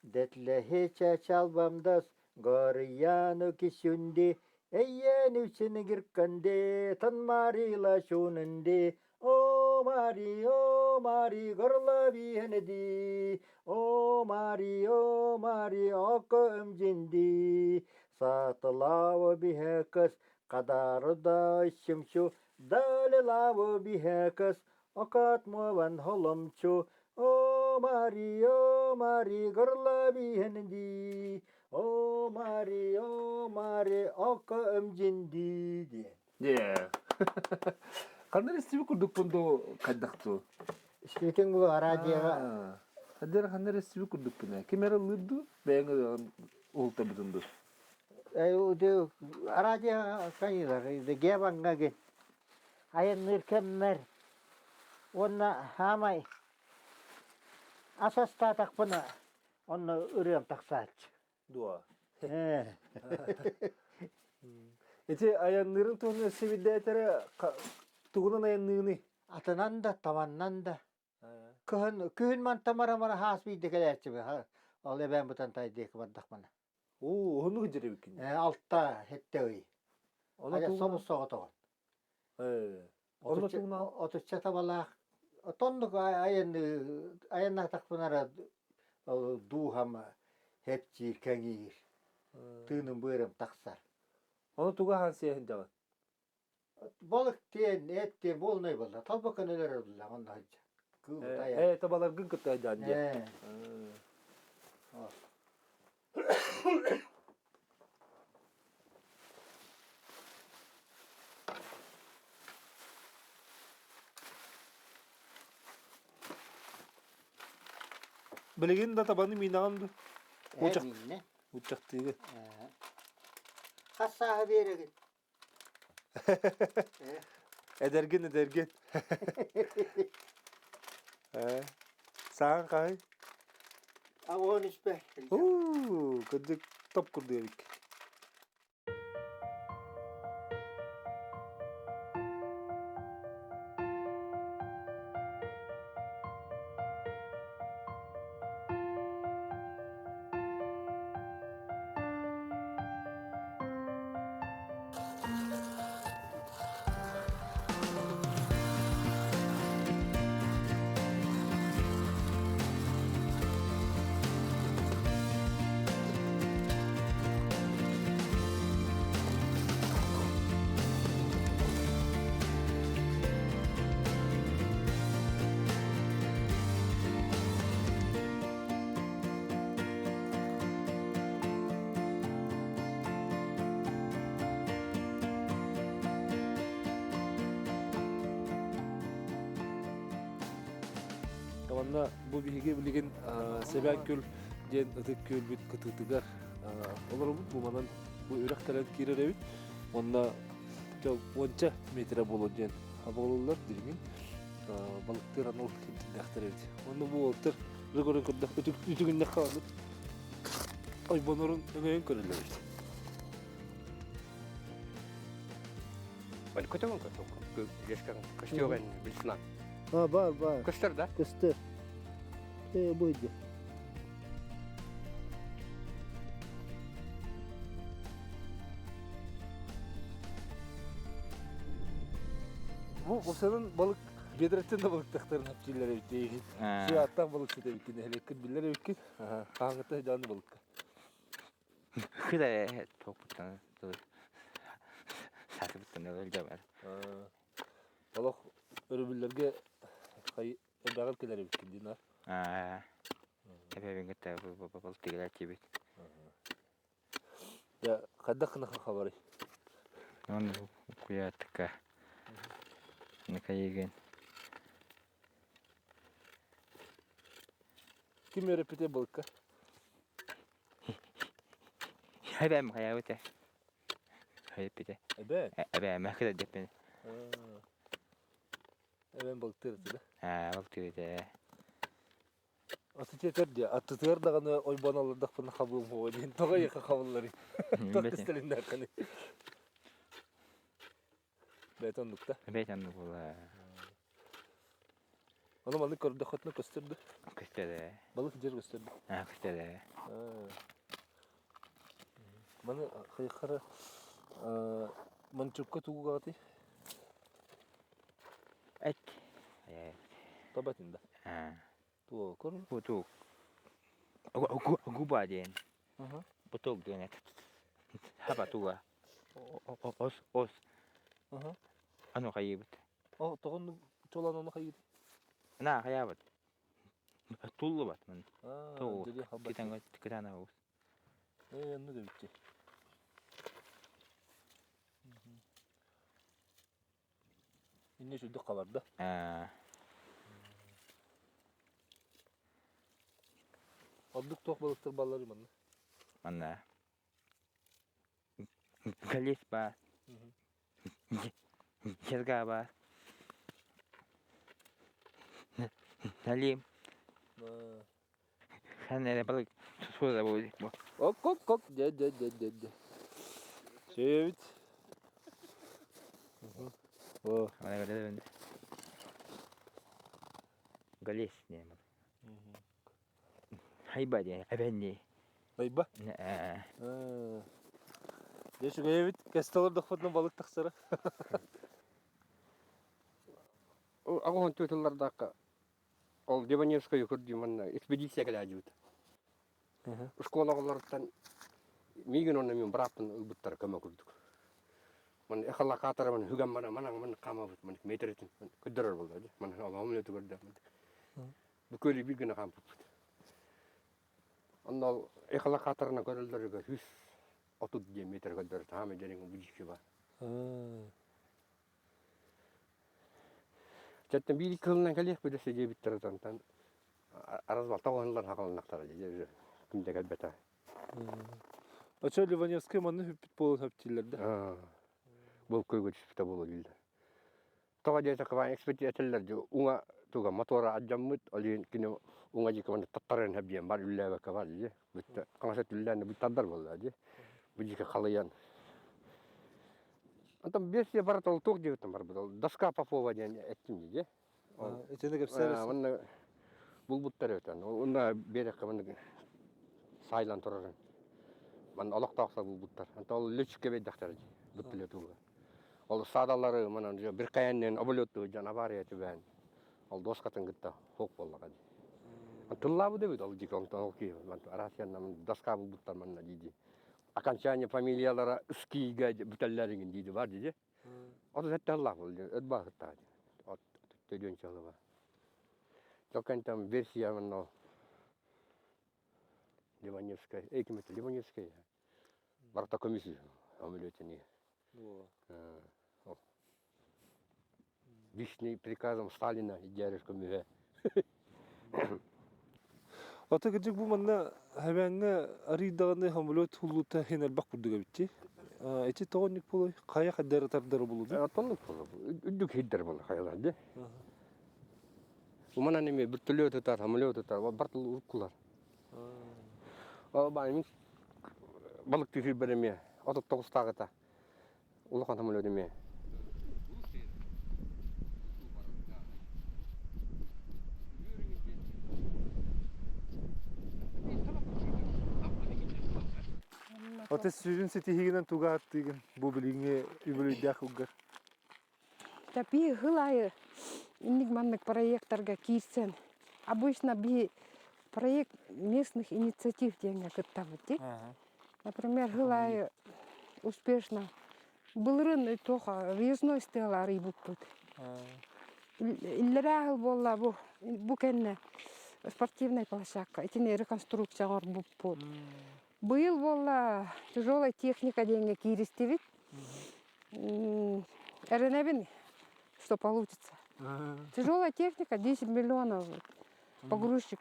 Дэтлэһи чалбамдас горыяну кисюнди эйен үчүнүгирканди танмарила чунунди О Мари, о Мари, горла биһэнэди, О Мари, о Мари, око өмдьинди, Сатылава биһэкэс, кадарыда ишимчу, Далилава биһэкэс, окат муаван холомчу, О Мари, о Мари, горла биһэнэди, О Мари, о Мари, око өмдьинди диэн. Дьэ. Ханна истибит курдукпун дуу хайдах дуу? Истибитиҥ бу араадьыйаҕа. Ханна ханна истибит курдукпун ээ. Ким эрэ ыллыыр дуу? Бэйэҥ уһултарбытын дуу? Араадьыйаҕа хайыылар, Гебаҥҥа гин айанныыр кэммэр уонна хаамай ас астаатахпына онно ырыам тахсааччы. Дуо? Ити айанныырын туһунан өссө билдээтэрэ тугунан айанныыный? Атынан да, табаннан да. Кыһын, күһүн мантан мара-мара хаас биирдэ кэлээччибин. Ол эбээн бытантай диэки бардахпына. Уу, уһуннук дьирэбиккин. Алта, сэттэ ый. Собус соҕотоҕун. Отучча табалаах тоннук айаннаатахпына эрэ дууһам һэпчиир, кэҥиир, тыыным быарым тахсар. Ону тугу аһаан сиэһин дьаҕын? Балык диэн, эт диэн буолунай буолла. Талба көнөлөр ылла онно сылдьан. Кыыл айан. Ээ, табаларгын кытта айдаан диэн. Билигин да табаны миинэҕин дуу? Ээ, мииннэ. Уучахтыыгын. Хас сааһы биэрэгин? Эдэргин, эдэргин. Ээ, сааһыҥ хаһый? Аҕыһын испэ. Уу, кырдьык топ курдук эбиккин. Онно бу биһиги билигин Сэбээн Күл диэн ытык күөлбүт кытыытыгар олоробут. Бу манан бу үрэх кэлэн киирэр эбит. Онно уонча метрэ буолуо диэн абылыллар дириҥин балыктыыр анал кирдээхтэр эбит. Онно бу уолаттар көрөн көрдөх үтүгүннэххэ барбыт ойбонорун өҥөйөн көрөллөр эбит. Көтөҕүн көстүөҕүн билсина. А, бар, бар. Көстөр да? Көстөр. Э, бу иди. Бу осанын балык. Биэдэрэттэн да балыктахтарын хапчыыллар эбит диигин. Сүө аттаах балыксыт эбиккин, нэһилиэккин биллэр эбиккин. Хаһааҥҥыттан сыдьааны балыкка? Кыда топпуттан сатыбыттан өлдьөбөр. Олох өрөбүллэргэ элбэҕэр кэлэр эбиккин динар. Эбэбин кытта балтыгар тибит. Дьэ, хайдах гына хабарый? Оны куятка. Накайыгын. Ким үөрэппитэ балыкка? Эбэм хайабыта. Хайыппитэ. Эбэ? Эбэм кыда деппин. Эбэм балыктыыр этэ да? Аа, балыктыыр этэ. Аты этэр дии, аттытыгар даҕаны ойбон аллардахпына хабыам хуо диэн тоҕо эйиэхэ хабылларый? Туох кистэлиҥнээххиний? Бэйэтэ оннукта. Бэйэтэ оннук буолла. Ону маннык көрдөххүтүнэ көстөр да? Көстөр ээ. Балык дьэр көстөр да? Аа, көстөр ээ. Маны хайхара манчукка тугугаҕытый? Эт. Табатын да? Аа. Туо көр. Бу Губа диэн. Бутук диэн эт. Хаба туга. Ос ос. Аны хайыбыт. О, тоҕон чолан ону хайыт? На хайабыт. Туллубат мын. Тоҕу. Китан китан агус. Э, онну да битти. Инне сүрдүк хабарда. Ордук туох балыктар баллары манна? Манна. Колес бар. Черга бар. Налим. Хан эрэ балык суода буолуо. Оп оп оп дьэ дьэ дьэ дьэ дьэ. Сөбүт. О. Галес диэн. Хайба диэн эбэнни. Хайба? Ээ. Дьэ үчүгэй эбит. Кэстэ олордохпутуна балык тахсара. Аҕыһын тутуллардаахха Ол Диваневскай көрдүү манна экспедиция кэлээдьибит. Школа оҕолоруттан миигин уонна мин бырааппын ылбыттара көмө курдук. Ман эхолокатора ман хүгэн мана манан ман хаамабыт ман метрэтин көрдөрөр буолла дии. Ман олоҕум үлэтэ көрдө. Бу көлү биир гына хаампыппыт. Онно ол эхолокаторынан көрөллөрүгэр 130 диэн метр көрдөрөр хаама дьэриҥ бу дьикти бар. Чэттэн биир кыһылынан кэлиэх билэ диэбиттэр отонтон аразвалта оһонлор хаҕалынахтара дии ким да кэлбэтэ. Очо Ливаневскай манна хүппүт буолан хөптүүллэр да? Бұл көйгө түспүтэ буолуо дииллэр. Тоҕо диэтэххэ баан экспертиза этэллэр дии уҥа туга мотора алдьаммыт, ол иһин кини уҥа дьиэки манна таттаран иһэр диэн бар үллээбэккэ бар дии. Бүттэ хаҥас өттүллээн бу тардар буолла дии. Бу дьиэки халыйан Онтон версия барыта ол туох диэбиттэн барбыт ол доска Попова диэн эттим дии. Итини кэпсээр Уонна булбуттар эбит. Уонна биэрэккэ маннык саайлан турарын. Манна олохтоохтор булбуттар. Онтон ол лүчүккэ биэрдэхтэрэ дии буттуле туга. Ол саадалары манан бир кайаннен оболетту дьон авария түбээн ол доскатын кытта хуок буоллаҕа дии. Тыллаабыт эбит ол дьик онтон ол киһи Арасиянна доска булбуттар манна дии окончание фамилиялара скига бүтэллэриҥин диidi бар диди. Оту сэтте аллах был өт баахыттаа от төдүөн чалыба. Токан там версия манно Ливаневская, эй ким это Ливаневская. Барта комиссия омлетини. Личный приказом Сталина идиариш көмүһэ. Ата кырдьык бу манна Хэбээҥҥэ арыый даҕаны самолет хуллуута иһин элбэх курдук эбит Ити тоҕо оннук буолуой? Хайа хайдары тардара булуду? Оттоннук буолар. Үрдүк сирдэр буолар хайалар дии. Уманан эми вертолет ытар, самолет ытар, бартыл уруккулар. Ол баай мин балыктыы сирбэр эмиэ 39-тааҕыта Улахан самолет эмиэ. Аты сүрүн ситиһиигинэн туга аттыыгын бу билиҥҥи үбүлүйдээх уггар? Тапи хыл айы инник маннык проекттарга киирсэн обычно би проект местных инициатив диэҥҥэ кыттабыт дии. Например, хыл айы успешно былырын туох въездной стела арыйбыппыт. Иллэрээ сыл буолла бу бу кэннэ спортивная площадка итини реконструкция оҥорбуппут. Быйыл буолла тяжелая техника диэҥҥэ кииристибит. Эрэнэбин, что получится. Тяжелая техника 10 миллионов погрузчик.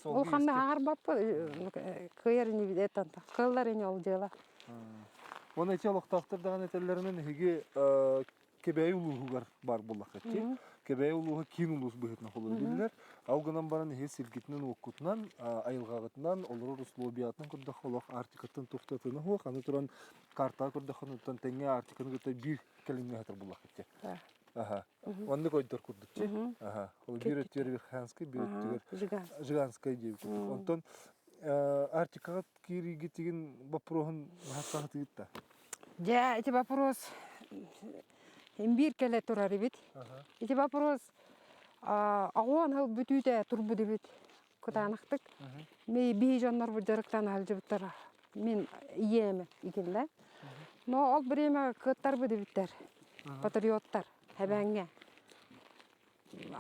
Ол ханна хаҥарбаппыт кыайар ини этан кыаллар ини ол дьыала. Уонна ити олохтоохтор даҕаны этэллэринэн эһиги Кэбээйи улууһугар баар буоллаххыт дии. Кэбээйи улууһа киин улуус быһыытынан холобур биллэр. Ол гынан баран эһиги сиргитинэн-уоккутунан, айылҕаҕытынан, олорор условиятынан көрдөххө олох Арктикаттан туохтатына суох. Аны туран картаҕа көрдөххө оттон тэҥҥэ Арктиканы кытта биир кэлимҥэ сытар буоллаххыт дии. Аха. Оннук ойдор курдук дии. Аха. Ол биир өттүгэр Верхоянскай, биир өттүгэр Жиганскай диэбит курдук. Онтон Арктикаҕа киириигитигин боппуруоһун наһаа да. Дьэ, ити вопрос имбиир кэлэ турар эбит. Ити вопрос оҕуон сыл бүтүүтэ турбут эбит кытаанахтык. Ми биһи дьоннорбут дьарыктана сылдьыбыттара. Мин ийэм игиллэ. Но ол время кыаттарбыт эбиттэр. Патриоттар эбээҥҥэ.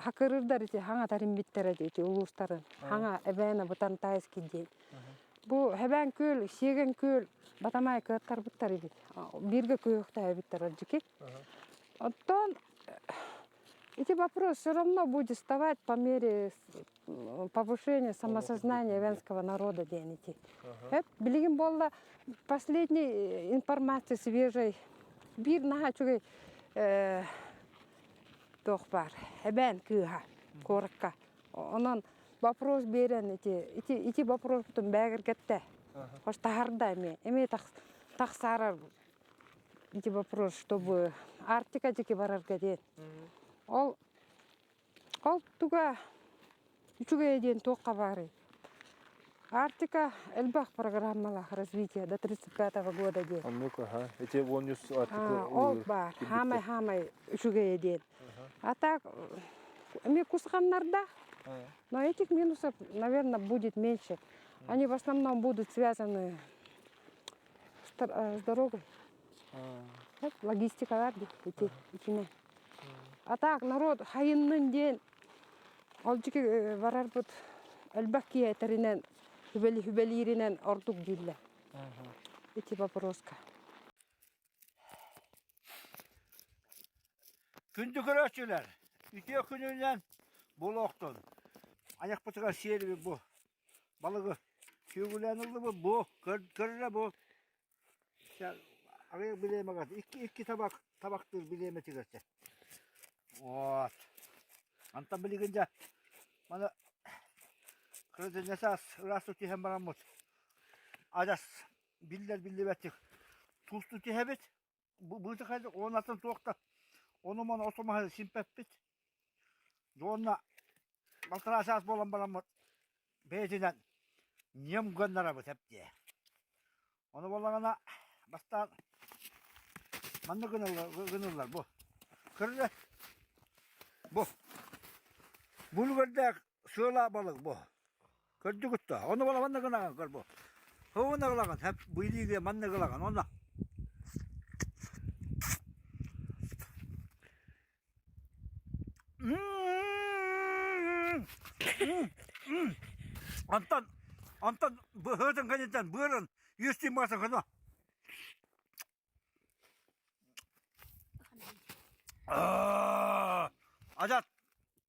Хакырырдар ити хаҥатар имбиттэрэ ити улуустарын. Хаҥа эбээнэ Бутантайский диэн. Бу Хэбээн күөл, Сиэгэн күөл Батамай кыаттарбыттар эбит. Бииргэ күйүөхтээбиттэр ардьыки. Оттон эти вопрос все равно будет вставать по мере повышения самосознания эвенского народа диэн ити. Билигин буолла последний информация свежей. Биир наһаа үчүгэй туох баар эбээн кыыһа куоракка. Онон вопрос биэрэн ити ити ити вопроспутун бээгиргэттэ. Хош таһарда эмиэ. Эмиэ тахсаарар ити вопрос, чтобы Арктика диэки барарга диэн. Ол ол туга үчүгэйэ диэн туохха баарый? Арктика элбэх программалаах развитие до 35 года диэн. Оннук, аха. Эти вонюс Арктика Ол баар. Хаамай-хаамай үчүгэйэ диэн. А так, эмиэ кусханнардаах. Но этих минусов, наверное, будет меньше. Они в основном будут связаны с дорогой. Логистикалар ити итине. А так народ хайыннын диэн ол дьики барарбыт элбэх киһи этэринэн хүбэлииринэн ордук дииллэр. Ити вопроска. Күндү көрөөччүлэр, үтүө күнүнэн буолуохтун. Айахпытыгар сиэрибит бу. Балыгы сүөгүлээн ыллыбыт бу, көрөрө бу. Арыйах билиэмэҕэ икки икки табак табахтыыр билиэмэтигэр Вот. Антон билигин дьэ маны кырдьыгас саас ыраас түһэн бараммыт адьас биллэр биллибэттик туустуу түһэбит быытыкайдык уоннатын туох да ону-маны оту-маһы симпэппит уонна балтараа саас буолан бараммыт бэйэтинэн ньым гыннарабыт эптиэ ону буоллаҕына бастаан маннык гыныллар бу көрүлэ бу бу үлүгэрдээх сыалаах балык бу Көрдүгүт да, ону буола манна гынаҕын көр бу. Һугуна ылаҕын, хэп бу илиигэ манна ылаҕын, онно. Онтон, онтон быһыытын кэнниттэн быарын үстүү маса гына. Адьат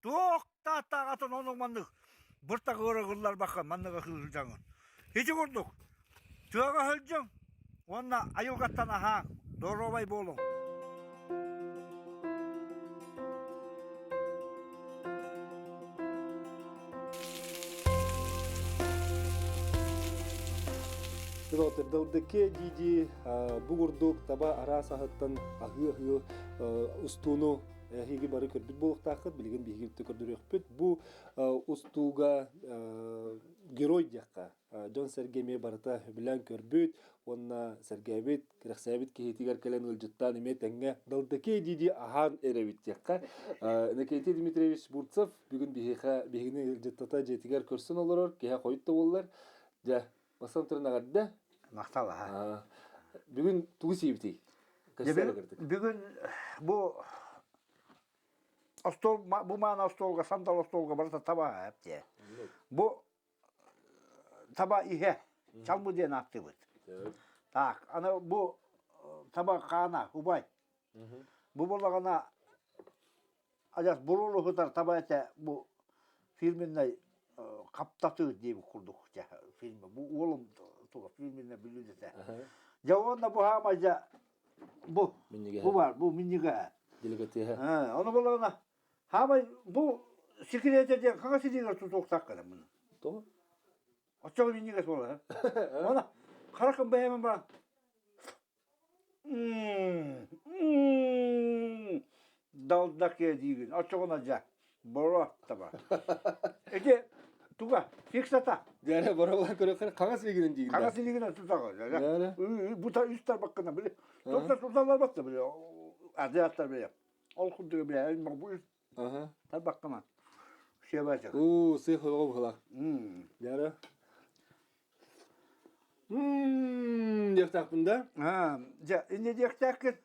туох тааттааҕатын оннук маннык быртах ыарыгылларбакка манныга сылдьаҥын. Ити курдук тыаҕа сылдьыҥ уонна айылҕаттан аһааҥ, доруобай буолуҥ. Далдыке дии-дии бу курдук таба араас аһыттан аһыы-аһыы устууну. Эһиги бары көрбүт буолуохтааххыт, билигин биһиги көрдөрүөхпүт. Бу устууга герой диэххэ дьон-сэргэ эмиэ барыта сөбүлээн көрбүт уонна сэргээбит, кэрэхсээбит киһитигэр кэлэн ыалдьыттаан эмиэ тэҥҥэ далдакей дии-дии аһаан эрэбит диэххэ. Иннокентий Дмитриевич Бурцев бүгүн биһиэхэ биһигини ыалдьыттата дьиэтигэр көрсөн олорор, киһи хойут да буоллар. Дьэ, бастан туран эҕэрдэ. Махтал аха. Бүгүн тугу сиэбитий? Бүгүн бу остуол бу маана остуолга сандал остуолга барыта таба эптиэ. Бу таба иһэ чалбы диэн ааттыыбыт. Так, аны бу таба хаана, убай. Бу буоллаҕына адьас буруолуһутар таба этэ бу фирменнай хаптатыы диэбит курдук фирма. Бу уолум туга фирменнай бүлүүдэтэ. Дьэ уонна бу хаамай дьэ бу бу бар бу минньигэ. Делегатиһа. Ону буоллаҕына Хаамай бу секретэ диэн хаҥас илиигэр тутуохтаах гынаммын. Тоҕо? Оччоҕо минньигэс буолар. Она харахым бэйэм баран далдакыа диигин. Оччоҕуна дьэ боро таба. Ити туга фиксата. Дьэ боро көрөхөр хаҥас илиигинэн диигин. Хаҥас илиигинэн тутаҕын. Бу та үс тарбаккына били. Тута туталлар батта били. Азиаттар били. Ол курдук били бу тарбаккына. Сиэбэтик. Уу, сыах оҕо быһылаах. Дьара. Диэхтаахпын да? Дьэ, инньэ диэхтээххин.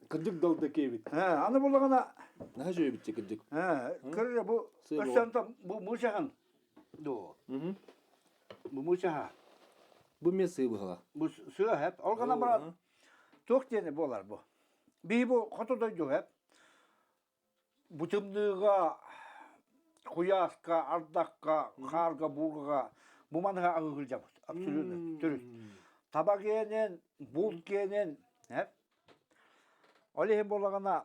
Кырдьык далда киэбит. Аны буллаҕына. Наһаа үчүгэй кырдьык. Көрөр бу өссө бу муусаҕын дуо? Бу муусаха. Бу мен сыы быһыла. Бу сыа хэп. Ол гынан баран туох диэни буолар бу? Биһи бу хоту дойду хэп. Бу тымныыга, куйааска, ардахха, хаарга, буурҕаҕа бу маныга аҕыһылдьабыт. Абсолютно төрүт. Таба гиэнин, булт гиэнин, эп. Ол иһин буоллаҕына,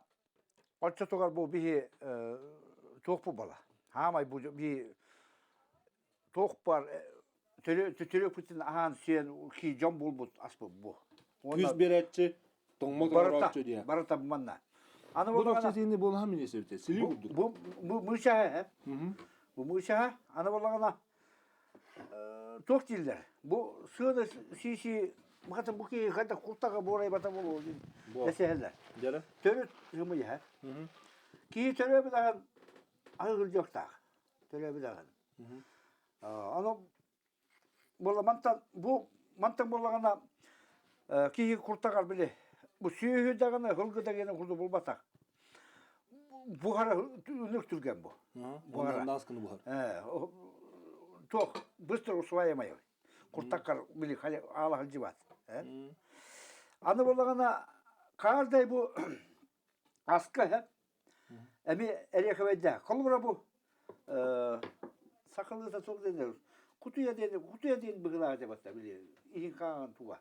оччотугар бу биһи туох бу бала. Хаамай бу биһи туох бар төрөппүтүн аһаан сиэн ки дьон булбут аспыт бу. Күүс биэрээччи, тоҥмот оҥорооччу диye. Барыта манна. Аны бу тохчатыны буолаха мине сөбүтэ. Сили курдук. Бу бу мыычаһа, бу мыычаһа аны буоллаҕына туох дииллэр? Бу сыана сиси бакатын бу киһи хайда куртаҕа буорайбата буолуо диэн дэсэһэллэр. Дьара. Төрүт ымыйа. Киһи төрөөбүт аҕан аһыгырдьыахтаах. Төрөөбүт аҕан. Ону буолла мантан бу мантан буоллаҕына киһи куртаҕар били бу сүөһү даҕаны һылгы да курдук булбатах. Буһара үнүк түргэн бу. Буһара. Наскыны буһар. Туох быстро усваиваемый. Куртаккар били аала сылдьыбат. Аны буоллаҕына каждый бу аска Эми эриэхэбэйдээх. Холобура бу сахалыыта суох диэн кутуйа диэн кутуйа диэн быһыылаах дьабатта били иһин хааҕын туга.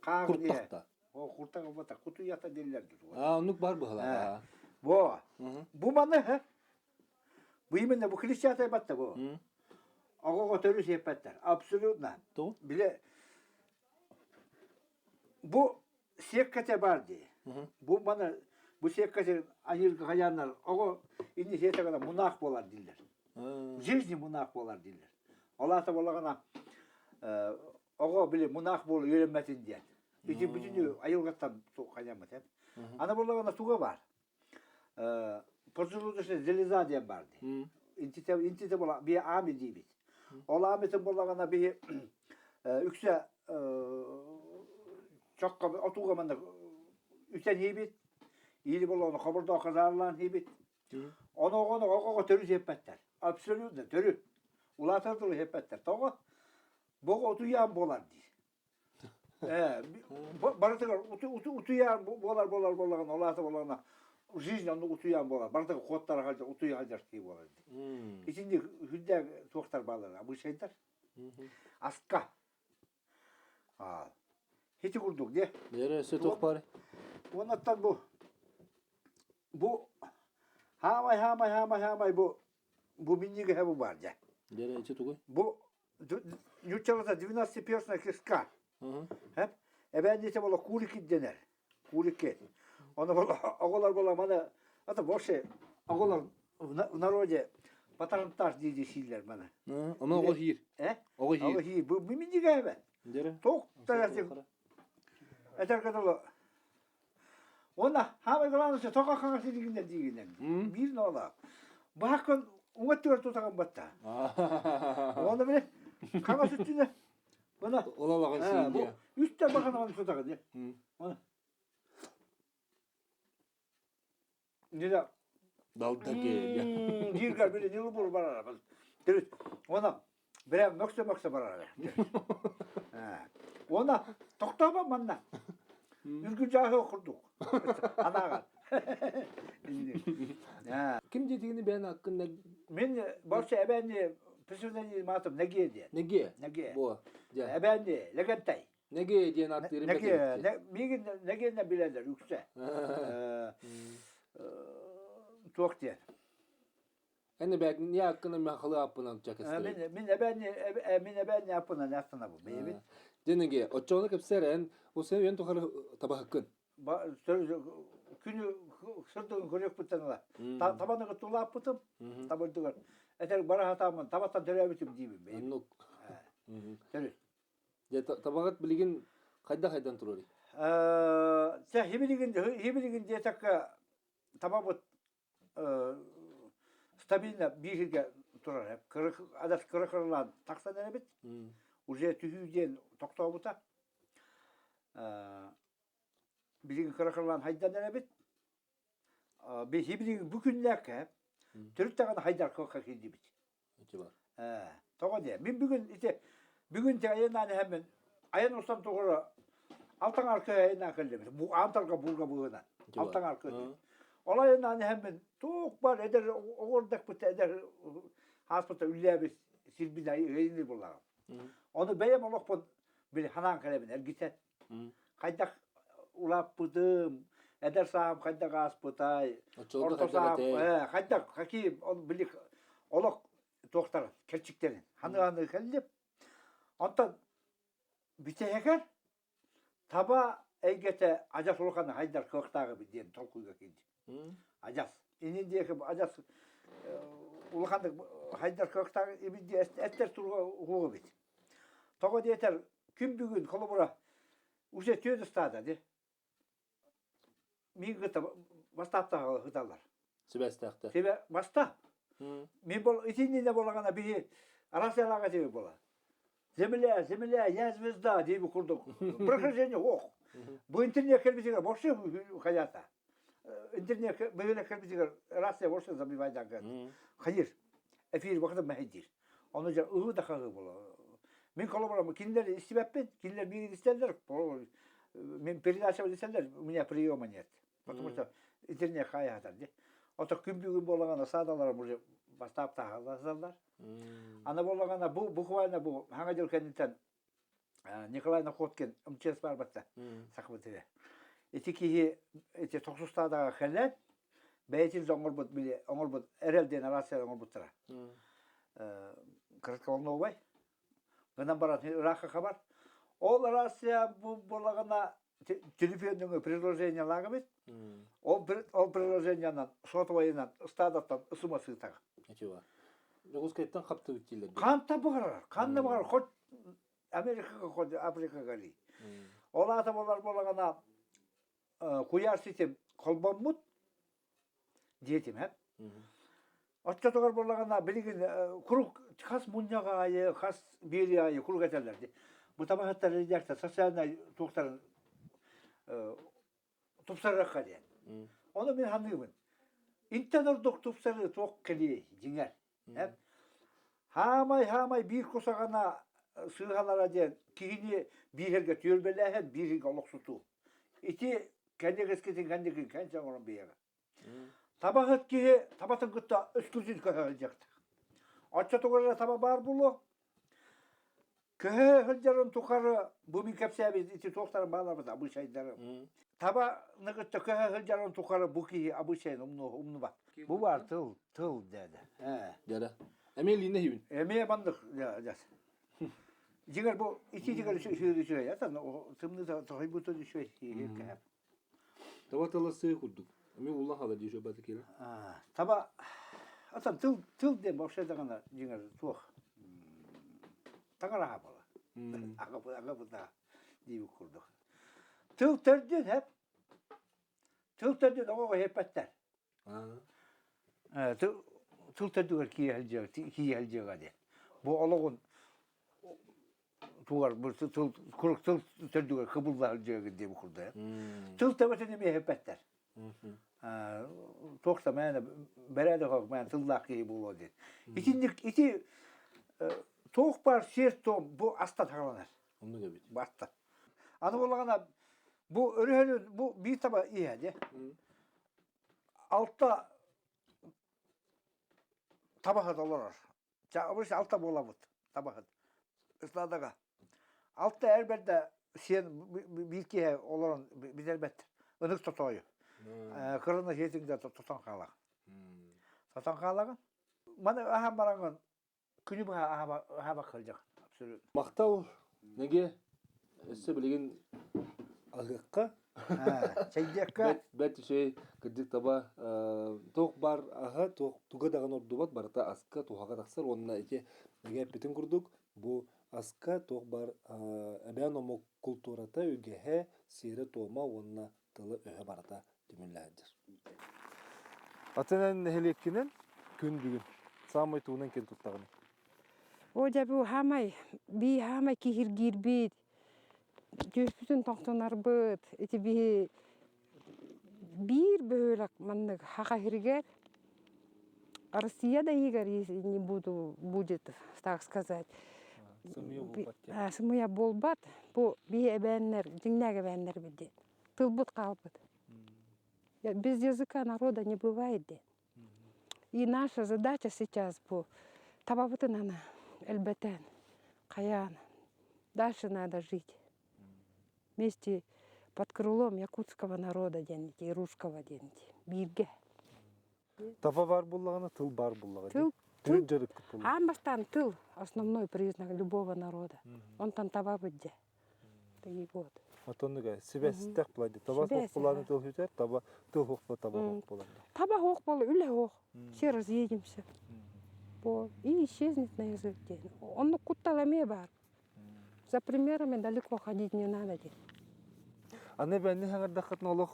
Хааҕын Куртахта. О куртах буолбатах кутуйата дииллэр туга. Аа оннук бар быһыылаах. Бо. Бу маны бу именно бу клещатай батта бу. Оҕоҕо төрү сиэппэттэр. Абсолютно. Биле бу сиэккэтэ баар дии. Бу маны бу сиэккэтэ аньыырга хайааннар оҕо инни сиэтэҕинэ мунаах буолар дииллэр. Жизни мунаах буолар дииллэр. Ол аата буоллаҕына оҕо били мунаах буола үөрэммэтин диэн. Ити бүтүнү айылҕаттан хайаммыт. Аны буоллаҕына туга баар. Поджелудочная железа диэн баар дии. Интите интите буола би аами диибит. Ол аамитын буоллаҕына биһи үксэ чокко отууга маннык үтэн иибит. Иили боллоҕуна хобордооххо заарылаан иибит. Ону оҕону оҕоҕо төрүт сиэппэттэр. Абсолютно төрүт. Улаатар тылы сиэппэттэр. Тоҕо? Бу отуйаан буолар диир. Барытыгар утуйаан буолар буолар буоллаҕына, ол аата буоллаҕына жизнь оннук утуйаан буолар. Барытыгар куоттара сылдьар, утуйа сылдьар киһи буолар дии. Итинник үрдээх туохтар бааллар, обычайдар. Аска. Ити курдук дии. Дьэрэ өссө туох баар? Уоннаттан бу бу хаамай хаамай хаамай хаамай бу бу минньигэһэ бу баар дьэ. Дьэрэ ити тугуй? Бу ньуччалата двенадцатиперстная киска. Хэп эбээнньитэ буола курики дэнэр. Курики. Ону оҕолор буола маны. Это больше оҕолор в народе патронтаж дии сииллэр маны. Ону оҕо сиир. Э? Оҕо сиир. Оҕо сиир. Бу минньигээбэ. Тоқ тарасик. Этэргэ дылы. Уонна хаамай главное тоҕо хаҥас илигиннэр диигинэн. Биир ноолаах. Баһаккын уҥа өттүгэр тутаҕын батта. Уонна били хаҥас өттүнэ Мына Олалаҕын сиин үстэ бахан тутаҕын. Мына Нила Далдаке. Диргар били нилу бур барара. Төрүт. Она бирэ мөксө-мөксө барара. Она тохтооба манна. Үргү жааһы курдук. Анааҕар. Ким диэтигини бэйэн аккын Мин больше эбээни псевдоним атым Неге диэн. Неге. Неге. Бу. Эбээни Легентай. Неге диэн аттыырын Неге, миигин Негеннен билэллэр үксэ. Туох диэн. Эн эбээгин не аккына мен халы аппынан чакыстырын. Мин эбээни мин эбээни аппынан аттанабын бэйэбин. Дьэ неге, оччоҕуна кэпсээр эн ол сен үйэн тухары табаһыккын. Күнү сырдыгын көрүөхпүттэн ыла. Табаны кыттылааппытым, табырдыгар. Этэр бара хатааммын табаттан төрөөбүтүм диибин бэйэм. Оннук. Төрүт. Дьэ, табаҕыт билигин хайдах хайдан турарый? Чэ, хибилигин хибилигин диэтэккэ табабыт стабильно бииргэ турар. Адас кыра-кыралаан тахсан эрэбит. Уже түһүү диэн тохтообута. Билигин кыра-кыралаан хайдан эрэбит. Биһи бу күннээккэ төрүт даҕаны хайдаркыга киирдибит. Тоҕо диэ? Мин бүгүн ити бүгүн те айаннаан иһэммин айан устан тугура алтан аркы айаннаан кэллибит. Бу аантарга бурга быһынан. Алтан аркы. Ол айаннаан иһэммин туох бар эдэр оҕордакпыт эдэр ааспыта үллээбит сирбин айынныр буллаҕым. Ону бэйэм олохпун били ханаан кэлэбин эргитэн. Хайдах улааппытым, эдэр сааһым хайдах ааспытай, орто сааһым хайдах какие били олох туохтарын, кэрчиктэрин ханыааны кэллим. Онтон бүтэһигэр таба эйгэтэ адьас улахан хайдар кыахтааҕы диэн толкуйга киирдим. Адьас. Инин диэки адьас улаханнык хайдар кыахтааҕы эбит диэ эттэр туруга уһуга эбит. Тоҕо диэтэр, күн бүгүн холобура уже түөрт ыстаада ди. Мин кытта бастааттаҕа ыталлар. Сибээстээхтэр. Себе баста. Мин бол итиннинэ болаҕана биһи Россиялаҕа тебе була. Земля, земля, я звезда дейби курдук. Прохождение ох. Бу интернет кэлбитигэр вообще хаята. Интернет бөһүөлэк кэлбитигэр Россия вообще забивайдаган. Хайыр. Эфир вакыты мэһэйдиир. Ону дьэ ыһыы да хаһыы буолар. Мин холобура кинилэр истибэппин, кинилэр миигин истэллэр, мин передача истэллэр, у меня приема нет. Потому что интернет хайаатар дии. Ото күн бүгүн буолаҕына саадаларым уже бастаап таһаллар. Аны буоллаҕына бу буквально бу хаҥа дьыл кэнниттэн Николай Находкин МЧС барбатта сахабытыгар. Ити киһи ити тохсустаадаҕа кэлэн бэйэтин да оҥорбут били оҥорбут эрэл диэн рация оҥорбуттара. Кратковолновай гынан баран ыраахха хабар. Ол рация бу буолаҕына телефоннуҥу приложениелаах эбит. Ол ол приложениянан сотовайынан стадаттан ысыма сыытаҕа. Дьокуускайтан хаптыбыт дииллэр. Ханта баҕарар, ханна баҕарар, хоть Америкаға, хоть Африкаға ли. Ол аата болар болағана куйаар ситим холбоммут диэтим һэ. Оччотугар буоллаҕына билигин курук хас мунньаҕа аайы, хас биэрии аайы курук этэллэр дии. Бу табаһыттар редактор социальнай туохтарын тупсарыахха диэн. Ону мин саныыбын. Интэн ордук тупсарыы туох кэлиэй дьиҥэр. Хаамай-хаамай биир кусаҕана сыыһалара диэн киһини бииргэ түөлбэлээһин, бииргэ олохсутуу. Ити кэннигискитин кэнники кэнсэ оҥорон биэҕэ. Табаһыт киһи табатын кытта өскүтүн көһө сылдьыахтаах. Оччотугар эрэ таба баар буолуо. Көһө сылдьарын тухары бу мин кэпсээбит ити туохтарын бааларбыт абыычайдарым. Табаны кытта көһө сылдьарын тухары бу киһи абыычайын умнубат. Бу бар тыл, тыл деді. Дьэ Эмиэ лиинэ иһибин. Эмиэ маннык дьэ. Дьиҥэр бу ити дьиҥэр үчүгэй, ата тымныы тоһуйбутун үчүгэй кэһэп. Таба тыла сыы курдук. Эми улла хала дии баты кире. Таба atan тыл тыл диэн вообще даҕаны дьиҥэр туох таҥараһа буола. Аҕа быда диибит курдук. Тыл төрдүн хэп тыл төрдүн оҕоҕо хэппэттэр. Тыл төрдүгэр киирэ диэн. Бу олоҕун тугар бу тыл курук тыл төрдүгэр кыбылла сылдьыагын диэн курдук. Тыл төбөтүн эмиэ эппэттэр. Туох да мээнэ бэрээдэк мээнэ тыллаах киһи буолуо диэн. Итинник ити туох баар сиэр-туом бу астан саҕаланар. Оннук эбит. Бу астан. Аны буоллаҕына бу өрүһүн бу биир таба иһэ дии. Алта табаһыт олорор. Обычно алта буолабыт табаһыт. Ыстаадага. Алта эр бэрдэ сиэн биир киһи олорон билэрбэт. Ынык тотоойу. Кырына сиэтиҥ да тотон хаалаҕын. Тотон хаалаҕын. Маны аһан бараҥын күнү быһа аһаабак сылдьаҕын. Абсолютно. Махтал, неге өссө билигин аһыахха. Чэйдиэххэ. Бэрт үчүгэй кырдьык таба туох баар аһа туох туга даҕаны ордубат барыта аска туһаҕа тахсар уонна ити эгэ эппитин курдук бу аска туох баар эбээн омук култуурата үгэһэ сиэрэ-туома уонна тыла-өһө барыта түмүллэ сылдьар. Атын эн нэһилиэккинэн күн бүгүн саамай тугунан киэн туттаҕыный? Оо дьэ бу хаамай бии хаамай киһиргиирбит түөспүтүн тохтонорбут ити биһи биир бөһүөлэк маннык Саха сиригэр Россия да иһигэр не буду будет так сказать сымыйа буолбат бу биһи эбээннэр дьиҥнээх эбээннэрбит диэн тылбыт хаалбыт без языка народа не бывает диэн И наша задача сейчас бу табабытын аны элбэтэн, хайаан дальше надо жить. Вместе под крылом якутского народа диэн и русского диэн бииргэ. Таба бар буллаҕына тыл бар буллаҕа. Тыл, тыл, аан бастаан тыл основной признак любого народа. Онтон табабыт дьэ. Вот. Отоннуга сибэстэх буолар. Таба суох буолааны тыл хүтэр, таба тыл хуох була таба хуох буолар. Таба хуох буола, үлэ хуох. Все разъедемся. И исчезнет на язык диэн. Оннук куттал эмиэ баар. За примерами далеко ходить не надо диэн. Аны бэнни хаҥардаххытына олох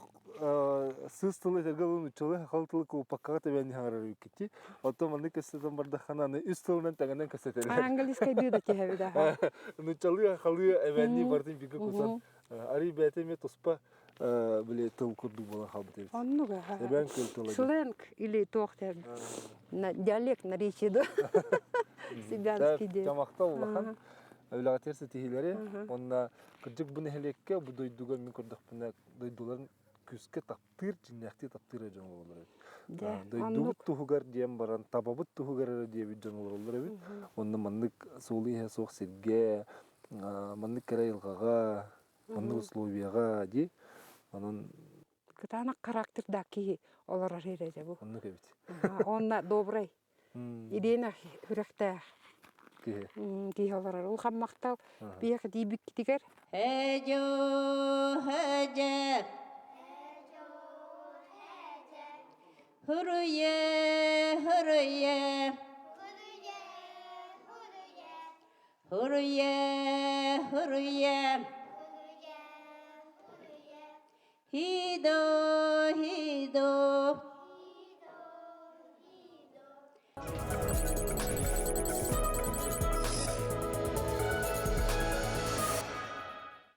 сыыс тылы этэргэ ылын уччалы хахал тылы кууппаккаҕа тэбэнни хаҥарар үккити. Оттон маннык кэпсэтэн бардаххына аны үс тылынан тэҥинэн кэпсэтэллэр. Английскайдыы да түһэбит аха. Нуччалыы, хахалыы эбээннии барытын бииргэ кусан. Арый бэйэтэ эмиэ туспа били тыл курдук буолан хаалбыт эбит. Оннук аха. Эбээн күөл тыла. Сленг или туох диалект наречие да. Сибянский диэн. Тамахта улахан үлэҕитигэр ситиһиилэри уонна кырдьык бу нэһилиэккэ бу дойдуга мин көрдөхпүнэ дойдуларын күүскэ таптыыр, дьиҥнээхтии таптыыр эрэ дьон олороллор эбит. Дойдубут туһугар диэн баран, табабыт туһугар эрэ диэбит дьон олороллор эбит. Онно маннык суолу-ииһэ суох сиргэ, маннык кэрэ айылҕаҕа, маннык условияҕа дии. Онон Кытаанах характердаах киһи олорор эрэ дьэ бу. Оннук эбит. Онно добрый, идиэнэх сүрэхтээх киһи. Киһи олорор. Улахан махтал биһиэхэ тиийбиккитигэр. Хэдьо, хэдьэ, Хуруйе, хуруйе, Хуруйе, хуруйе, Хидо, хидо.